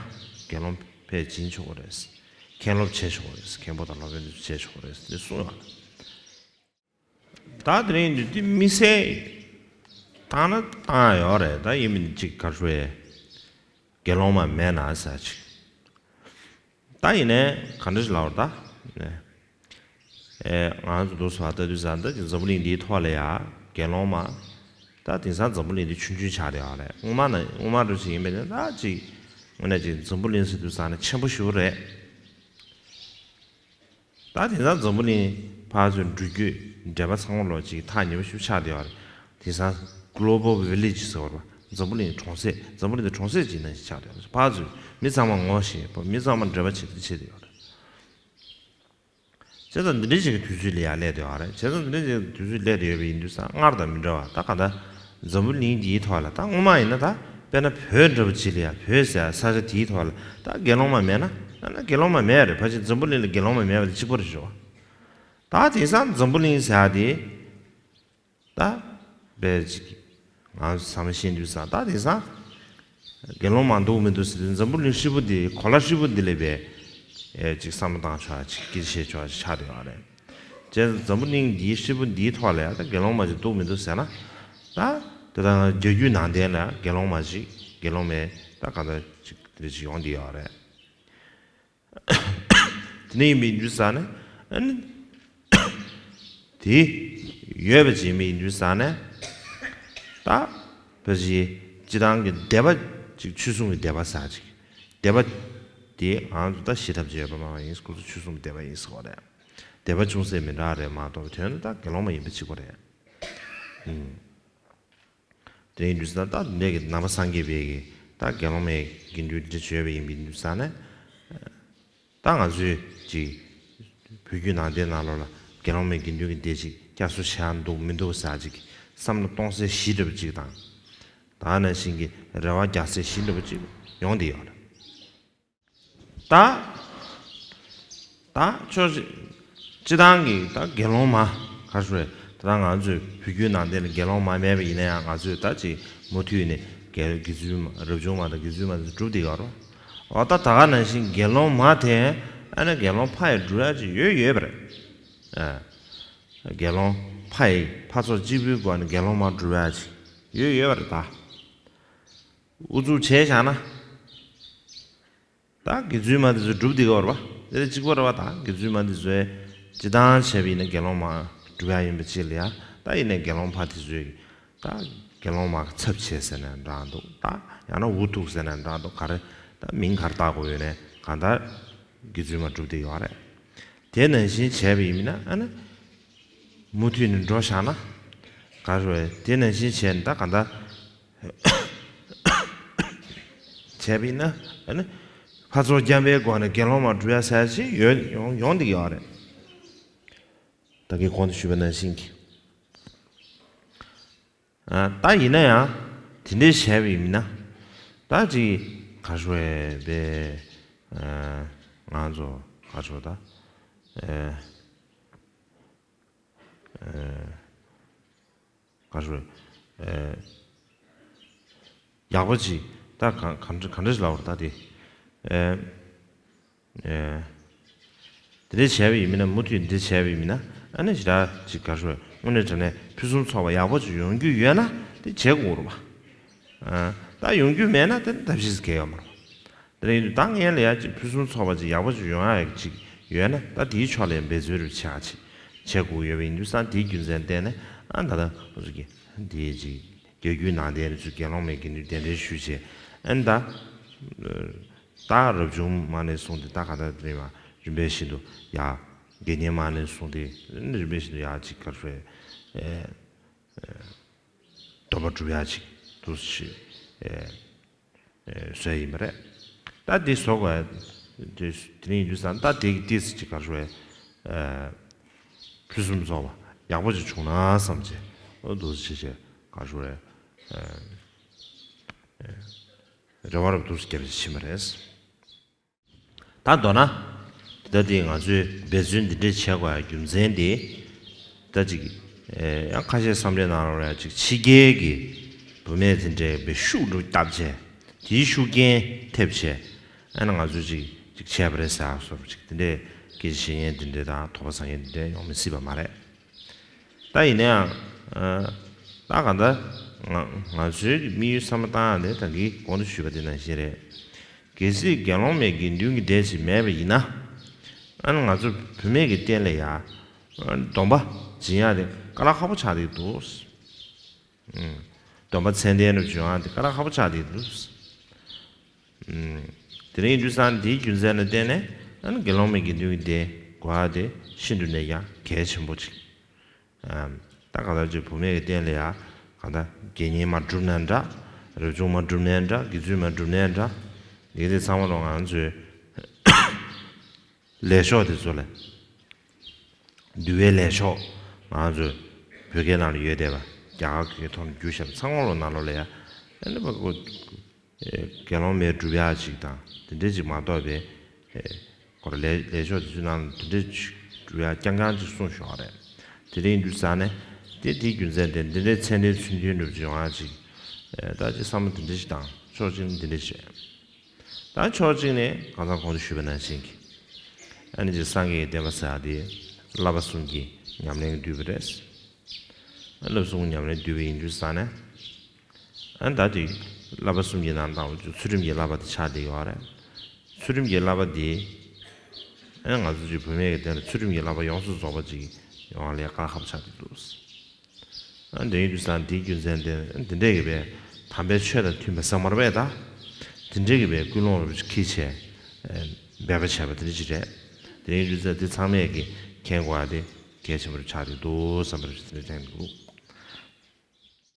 དགེ་སློང་ཕས་སྦྱིན་ཆོག་གི་རེད། མཁན་སློབ་བྱེད་ཆོག་གི་རེད། མཁན་པོ་དང་སློབ་དཔོན་དེ་ཚོ་བྱེད་ཆོག་གི་རེད་དེ་གསུངས་ཡོད། ད་དེ་རིང་འདི་དེ་དམིགས་བསལ་བཏང་ན་བཏང་ཡ་ཡོད་རེད། ད་ཡིན་མིན་གཅིག་ག་རེ་ཟེར། དགེ་སློང་མ་མེད་ན་ཟེར་ཅིག་ད་ཡིན་ནའི་ག་འདྲ་ཞིག་ལབ་པ་ད། ཨེ་ང་ཚོ་འདུག་སེ་ལྟ་དུས་ཙང་ད་ཅིག་འཛམ་བུ་གླིང་འདིའི་ཐོག་ལ་ཡ་དགེ་སློང་མ། ད་དེང་སང་འཛམ་བུ་གླིང་འདི་ཆུང་ཆུང་ཆགས་བསྡད་ཡོད་རེད། སྔོན་མ་ན་སྔོན་མ་འདྲ་ཞིག་ཡིན་པ་ཡིན་ན་ད་ཅིག་དངོས་གནས་ཅིག་འཛམ་བུ་གླིང་ཟེར་དུས་ཙང་ནས་ཆེན་པོ་ཞེ་པོ་རེད། ད་དེང་སང་འཛམ་བུ་གླིང་ཕར་ཚུར་འགྲུལ་སྐྱོད་འབྲེལ་བ་ཚང་མ་ལོག་ཅིག་ཐག་ཉེ་པོ་ཞིག་ཆགས་བསྡད་ཡོད་རེད། དེང་སང་Global Village་ཟེར་བ་རེད་པ། འཛམ་བུ་གླིང་གྲོང་གསེབ། འཛམ་བུ་གླིང་འདི་གྲོང་གསེབ་ཅིག་ནང་བཞིན་ཆགས་བསྡད་ཡོད་རེད། ཕར་ཚུར་མི་ཚང་མ་ངོ་ཤེས། མི་ཚང་མ་འབྲེལ་བ་བྱེད་བསྡད་ཡོད་རེད། བྱས་ཙང་འདི་འདྲའི་ཅིག་གི་དུས་ཚོད་ལ་ཡར་སླེབས་བསྡད་ཡོད་རེད། བྱས་ཙང་འདི་འདྲའི་ཅིག་གི་དུས་ཚོད་སླེབས་བསྡད་ཡོད་པ་ཡིན་དུས་ཙང་སྔར་དང་མི་འདྲ་བ། ད་ག་ད་འཛམ་བུ་གླིང་འདིའི་ཐོག་ལ་ད་སྔོན་མ་ཡིན་ན་ད་དཔེར་ན་བོད་འདྲ་པོ་ཅིག་ལ་ཡ། བོད་ཟེར་ས་ཆ་དེའི་ཐོག་ལ་ད་དགེ་སློང་མ་མེད་ན། ཨ་ན་དགེ་སློང་མ་མེད་རེད། ཕལ་ཆེར་འཛམ་བུ་གླིང་ལ་དགེ་སློང་མ་མེད་པ་དེ་གཅིག་པ་རེད་ཤག། ད་དེང་སང་འཛམ་བུ་གླིང་ཟེར་ཡ་དེ། ད་དཔེ་ཅིག་ང་ཚོ་ཚང་མ་ཤེས་དུས་ཙང་ད་དེང་སང་དགེ་སློང་མང་འདུག་མི་འདུག་ཟེར་དུས། འཛམ་བུ་གླིང་ཧྲིལ་པོ་འདི། གོ་ལ་ཧྲིལ་པོ་འདི་ལ་དཔེ་ཨེ་ཅིག་བསམ་བློ་བཏང་ཆོག་ཅིག་སྐད་ཆ་བཤད་ཆོག་ཅིག་ཆགས་བསྡད་ཡོད་རེད། བྱས་ཙང་འཛམ་བུ་གླིང་འདིའི་ཧྲིལ་པོ་འདིའི་ཐོག་ལ་ཡང་ད་དགེ་སློང་མ་ཅིག་འདུག་མི་འདུག་ཟེར་ན། ད་དེ་ལྟར་རྒྱལ་བརྒྱུད་ནང་བསྟན་ལ་དགེ་སློང་མ་ཅིག་དགེ་སློང་མའི་ད་གང་ལྟར་ཅིག་དེ་འདྲ་ཅིག་ཡོང་བསྡད་ཡོད་རེད། དེ་ནས་ཡིན་པའི་དུས་ཙང་ནས་ཨ་ནི་དེ་ཡོད་པ་ཅིག་ཡིན་པའི་དུས་ཙང་ནས། ད་ཕལ་ཆེར་སྤྱིར་བཏང་གི་སྡེ་པ་ཅིག་ཆོས་སྲུང་གི་སྡེ་པ་ཟེར་ཅིག་སྡེ་པ་དེ་ང་ཚོ་ད་ཤེས་ཐབས་ཅིག་ཡོད་པ་མ་ཡིན། ཁོ་ཚོ་ཆོས་སྲུང་གི་སྡེ་པ་ཡིན་ཟེར་བ་རེད། སྡེ་པ་ཅུང་ཟད་མི་འདྲ་རེད་མ་གཏོགས་དོན་ནི་ད་དགེ་སློང་མ་ཡིན་པ་གཅིག་པ་རེད། ཨུམ། དེ་ཡིན་དུས་ཙང་ད་འདི་འདྲའི་གི་ནང་པ་སངས་རྒྱས་པའི་གི་ད་དགེ་སློང་མའི་དགེ་འདུན་འདི་བྱོས་པ་ཡིན་པའི་དུས་ཙང་ནས། ད་ང་ཚོས་ཅིག་བོད་བརྒྱུད་ནང་བསྟན་ནང་ལོགས་ལ་དགེ་སློང་མའི་དགེ་འདུན་གྱི་སྡེ་ཅིག་བསྐྱར་གསོ་བྱ་འདུག་མི་འདུག་ཟེར་ཅིག་བསམ་བློ་གཏོང་སའི་གཞི་འདྲ་པོ་ཅིག་དང་། ད་ནང་བཞིན་གྱི་རེ་བ་རྒྱག་སའི་གཞི་འདྲ་པོ་ཅིག་ཡོང་བསྡད་ཡོད་རེད། ད་ད་ཆོས་སྤྱི་བཏང་གི་ད་དགེ་སློང་མ་ག་རེ་ཟེར། ད་ང་ཚོས་བོད་བརྒྱུད་ནང་བསྟན་ལ་དགེ་སློང་མ་མེད་པ་ཡིན་ན་ཡང་། ང་ཚོས་ད་ཅིག་མུ་མཐུད་ནས་དགེ་དགེ་ཚུལ་མ། རབ་བྱུང་མ་དང་དགེ་ཚུལ་མ་དེ་ཚོ་སྒྲུབ་བསྡད་ཡོད་རེད། འོ་ད་ད་ག་ནང་བཞིན་དགེ་སློང་མ་དེ་ཨ་ནི་དགེ་སློང་ཕ་ཡི་སྒྲུབ་ཡ་ཅིག་ཡོད་ཡོད་པ་རེད། ཨ། དགེ་སློང་ཕ་ཡི་ཕ་ཚོགས་གཅིག་པུའི་སྒོ་ནས་དགེ་སློང་མ་སྒྲུབ་ཡ་ཅིག་ཡོད་ཡོད་པ་རེད་ད། ཨུ་ཚུགས་བྱས་བཞག་ན། ད་དགེ་ཚུལ་མ་དེ་ཚོས་སྒྲུབ་བསྡད་ཀྱི་ཡོད་རེད་པ། དེ་ལ་གཅིག་པ་རེད་པ། ད་དགེ་ཚུལ་མ་དེ་ཚོས་སྤྱིར་བཏང་བྱས་པ་ཡིན་ན་དགེ་སློང་མ་སྒྲུབ་ཡ་ཡིན་པ་ཅིག་ལ་ཡ། ད་ཡིན་ནའི་དགེ་སློང་ཕ་དེ་ཚོས་ད་དགེ་སློང་མ་གི་ཚབ་བྱས་ཟེར་ན་འདྲ་འདུག་ད་ཡང་ན་འུ་ཐུག་ཟེར་ན་འདྲ་འདུག་ག་རེ་ད་མིང་ག་རེ་བཏགས་དགོས་ཡོད་ནའི་གང་ལྟར་དགེ་ཚུལ་མ་སྒྲུབ་བསྡད་ཡོད་རེད། དེ་ནང་བཞིན་བྱས་པ་ཡིན་ན་ཨ་ནི། མུ་མཐུད་ནས་འགྲོ་བཞག་ན། ག་རེ་རེད། དེ་ནང་བཞིན་བྱས་ནས་ད་ག་འདྲ་བྱས་པ་ཡིན་ན། ཨ་ནི་ཕར་ཚུར་འགྱམ་པའི་སྒོ་ནས་དགེ་སློང་མ་སྒྲུབ་ཡ་ཟེར་ཡ་ཅིག་ཡོད་ཡོང་ཡོང་བསྡད་ཀྱི་ཡོད་རེད། ད་གིན་གོང་དུ་ཞུས་པ་ནང་བཞིན་གྱི། ཨ། ད་ཡིན་ན་ཡང་དེ་འདྲའི་བྱས་པ་ཡིན་ན། ད་ཅིག་ག་རེ་རེད་པས། ཨ། ང་ཚོ་ག་རེ་རེད་ད། ཨ། ཨ། ག་རེ་རེད། ཨ། ཡག་པོ་ཅིག་ད་ག་ག་འདྲ་ག་འདྲ་ཞིག་ལབ་དགོས་རེད་ད་དེ། ཨ། ཨ། དེ་འདྲ་བྱས་པ་ཡིན་མིན་ན། མུ་མཐུད་འདི་བྱས་པ་ཡིན་མིན་ན། ཨ་ནི་ཞེ་དྲག་ཅིག་ག་རེ་རེད། དངོས་གནས་དྲང་གནས་ཕུན་སུམ་ཚོགས་པ་ཡག་པོ་ཅིག་ཡོང་རྒྱུ་ཡོད་ན་དེ་བྱེད་དགོས་རེད་པ། ཨ། ད་ཡོང་རྒྱུ་མེད་ན་དེ་ཐབས་ཤེས་གལ་ཡོད་མ་རེད། དེ་ཡིན་དུས་ད་སྔོན་ལ་ཡ་ཅིག་ཕུན་སུམ་ཚོགས་པ་ཅིག་ཡག་པོ་ཅིག་ཡོང་ཡ་ཅིག་ཡོད་ན། ད་དེའི་ཕྱོགས་ལ་འབད་རྩོལ་རེ་བྱེད་ཡ་ཅིག་བྱེད་དགོས་ཡོད་པ་ཡིན་དུས་ཙང་། དེའི་རྒྱུ་མཚན་བརྟེན་ནས་ཨ་ད་ལྟ་ཁོ་ཚོ་གི་དེའི་ཅིག་རྒྱལ་བརྒྱུད་ནང་བསྟན་རེ་ཚོ་དགེ་སློང་མའི་དགེ་འདུན་གདན་འདྲེན་ཞུས་བྱས། ཨ་ནི་ད་ད་རབ་བྱུང་མ་ནས་བཟུང་སྟེ་ད་ག་ད་དེ་རིང་བ་རིམ་པས་བཞིན་དུ་ཡ། དགེ་བསྙེན་མ་ནས་བཟུང་སྟེ་རིམ་པས་བཞིན་དུ་ཡ་ཅིག་ག་རེ་རེད། ཨེ། སྡོམ་པ་སྒྲུབ་ཡ་ཅིག་འདུག་སེ་བྱས། ཨེ། ཨེ། བཟོས་ཡིན་པ་རེད། ད་འདི་བཟོ་དགོས་དེ་དེ་རིང་ཡིན་དུས་ཙང་ད་དེ་གི་ཏིས་ཅིག་ག་རེ་རེད། ཨེ། ཕུན་སུམ་ཚོགས་པ་ཡག་པོ་ཅིག་བྱུང་ན་བསམ་བྱས། འོ་འདུག་སེ་བྱས་བྱས་ག་རེ་རེད། ཨེ། ཨེ། རེ་བ་རབ་ཏུ་རྒྱས་པ་ཞིག་ཕྱིན་པ་རེད། ད་མདོར་ན། ད་དེ་ང་ཚོས་འབད་བརྩོན་འདི་འདྲས་བྱེད་དགོས་ཡ་རྒྱུ་མཚན་དེ། ད་ཅིག་ཨེ། ཡང་ཁ་ཤས་བསམ་བློའི་ནང་ལ་ཡ་ཅིག་ཕྱི་རྒྱལ་གྱི་བུད་མེད་དེ་འདྲས་པའི་ཤུགས་འགྲོ་བཏབ་བྱས། དེའི་ཤུགས་རྐྱེན་ཐེབས་བྱས། ཨ་ནི་ང་ཚོས་ཅིག་ཅིག་བྱས་པ་རེད་ཟེར་བ་སོགས་ཅིག་དེ་འདྲས་སྐད་ཆ་བཤད་མཁན་དེ་འདྲས་དང་དོགས་པ་ཟ་མཁན་དེ་འདྲས་ཡོང་མི་སྲིད་པ་མ་རེད། ད་ཡིན་ན་ཡང་། ཨ། ད་གང་ལྟར་ང་ང་ཚོའི་དམིགས་ཡུལ་བསམ་བློ་བཏང་ཡ་དེ་ད་གིན་གོང་དུ་ཞུས་པ་དེ་ནང་བཞིན་རེད། གལ་སྲིད་དགེ་སློང་མའི་དགེ་འདུན་གྱི་སྡེ་ཞིག་མེད་པ་ཡིན་ན། ཨ་ནི་ང་ཚོ་བུད་མེད་ཀྱི་རྟེན་ལ་ཡ་སྡོམ་པ་སྦྱིན་ཡ་དེ་དཀའ་ལས་ཁག་པོ་ཆགས་བསྡད་འདུག་ཨུམ། སྡོམ་པ་ཚད་ལྡན་རུ་བྱུང་བ་དེ་དཀའ་ལས་ཁག་པོ་ཆགས་བསྡད་འདུག། ཨུམ། དེ་རིང་ཡིན་དུས་ཙང་འདིའི་རྒྱུ་མཚན་ལ་བརྟེན་ནས་ཨ་ནི་དགེ་སློང་མའི་དགེ་འདུན་གྱི་སྡེ་དགོས་པ་དེ་ཤིན་ཏུ་ནས་ཀྱང་གལ་ཆེན་པོ་ཅིག། ཨམ། ད་གང་ལྟར་ཅིག་བུད་མེད་ཀྱི་རྟེན་ལ་ཡ་གང་ལྟར་དགེ་བསྙེན་མ་བསྒྲུབས་ན་འདྲ། རབ་བྱུང་མ་བསྒྲུབས་ན་འདྲ། དགེ་ཚུལ་མ་བསྒྲུབས་ན་འདྲ། འདི་དེ་ཚང་མ་ལོ་ང་ཚོའི་ལས་ཤོག་དེ་ཚོ་ལ། འདུལ་བའི་ལས་ཤོག་ང་ཚོ་བོད་སྐད་ནང་ལ་ཡོད་བསྡད་པ། རྒྱ་གར་སྐད་ཐོག་ནས་བསྒྱུར་བཞག་པ་ཚང་མ་ལོ་ནང་ལོགས་ལ་ཡ། ཨ་ནི་བ་ཀོ། ཨེ། དགེ་སློང་མའི་སྒྲུབ་ཡག་ཅིག་དང་དེ་འདྲས་ཅིག་མ་གཏོགས་པའི། ཨེ། ཁོ་ར་ལས་ལས་ཤོག་དེ་ཚོའི་ནང་ལ་དེ་འདྲས་ཅིག་སྒྲུབ་ཡག་རྐྱང་རྐྱང་ཅིག་གསུངས་བཞག་པ་རེད། དེ་རིང་དུས་ཙང་ནས་དེ་དེའི་རྒྱུ་མཚན་དེ་འདི་འདྲའི་ཚད་ལྡན་ཚུལ་མཐུན་སྒྲུབ་ཅིག་ཡོང་ཡག་ཅིག། ཨེ། ད་ཅིག་བསམ་བློ་དེ་འདྲས་ཅིག་བཏང་། ཕྱོགས་གཅིག་ནས་འདི་འདྲས་བྱས། ད་ཕྱོགས་གཅིག་ནས་གང་ཟག་གོང་དུ་ཞུས་པ་ནང་བཞིན་གྱི། ཨ་ནི་ཅིག་སངས་རྒྱས་ཀྱི་བསྟན་པ་ཟེར་ཡག་དེ་བསླབ་པ་གསུམ་གྱི་ཉམས་ལེན་བསྡུས་པ་རེད། བསླབ་པ་གསུམ་གྱི་ཉམས་ལེན་བསྡུས་པ་ཡིན་དུས་ཙང་ནས། ཨ་ནི་ད་ཅིག་བསླབ་པ་གསུམ་གྱི་ནང་དང་པོ་ཚུལ་ཁྲིམས་ཀྱི་བསླབ་པ་དེ་ཆགས་བསྡད་ཡོད་རེད། ཚུལ་ཁྲིམས་ཀྱི་བསླབ་པ་དེ། ཨ་ནི་ང་ཚོ་ཅིག་བུད་མེད་ཀྱི་སྟེང་ལ་ཚུལ་ཁྲིམས་ཀྱི་བསླབ་པ་ཡོངས་སུ་རྫོགས་པ་ཅིག་ཡོང་བ་ལས་དཀའ་ཁག་པོ་ཆགས་བསྡད་འདུག། ཨ། དེ་ཡིན་དུས་ཙང་འདིའི་རྒྱུ་མཚན་དེ་འདི་འདྲས་ཀྱི་བས་དམ་པའི་ཆོས་དང་མཐུན་པ་ཟེར་མ་རེད་པས་ད། དེ་འདྲས་ཀྱི་བས་ཀུན་སློང་རུ་འཁྱེར་བྱས། ཨ། འབད་པ་བྱས་པ་དེ་འདྲས་ཅིག་རེད། དེ་ཡིན་དུས་ཙང་འདི་ཚང་མས་ཀྱི་མཁྱེན་དགོས་པ་དེ་གལ་ཆེན་པོ་རུ་ཆགས་བསྡད་འདུག་བསམ་པ་རུ་དེ་འདྲས་དྲན་འདུག།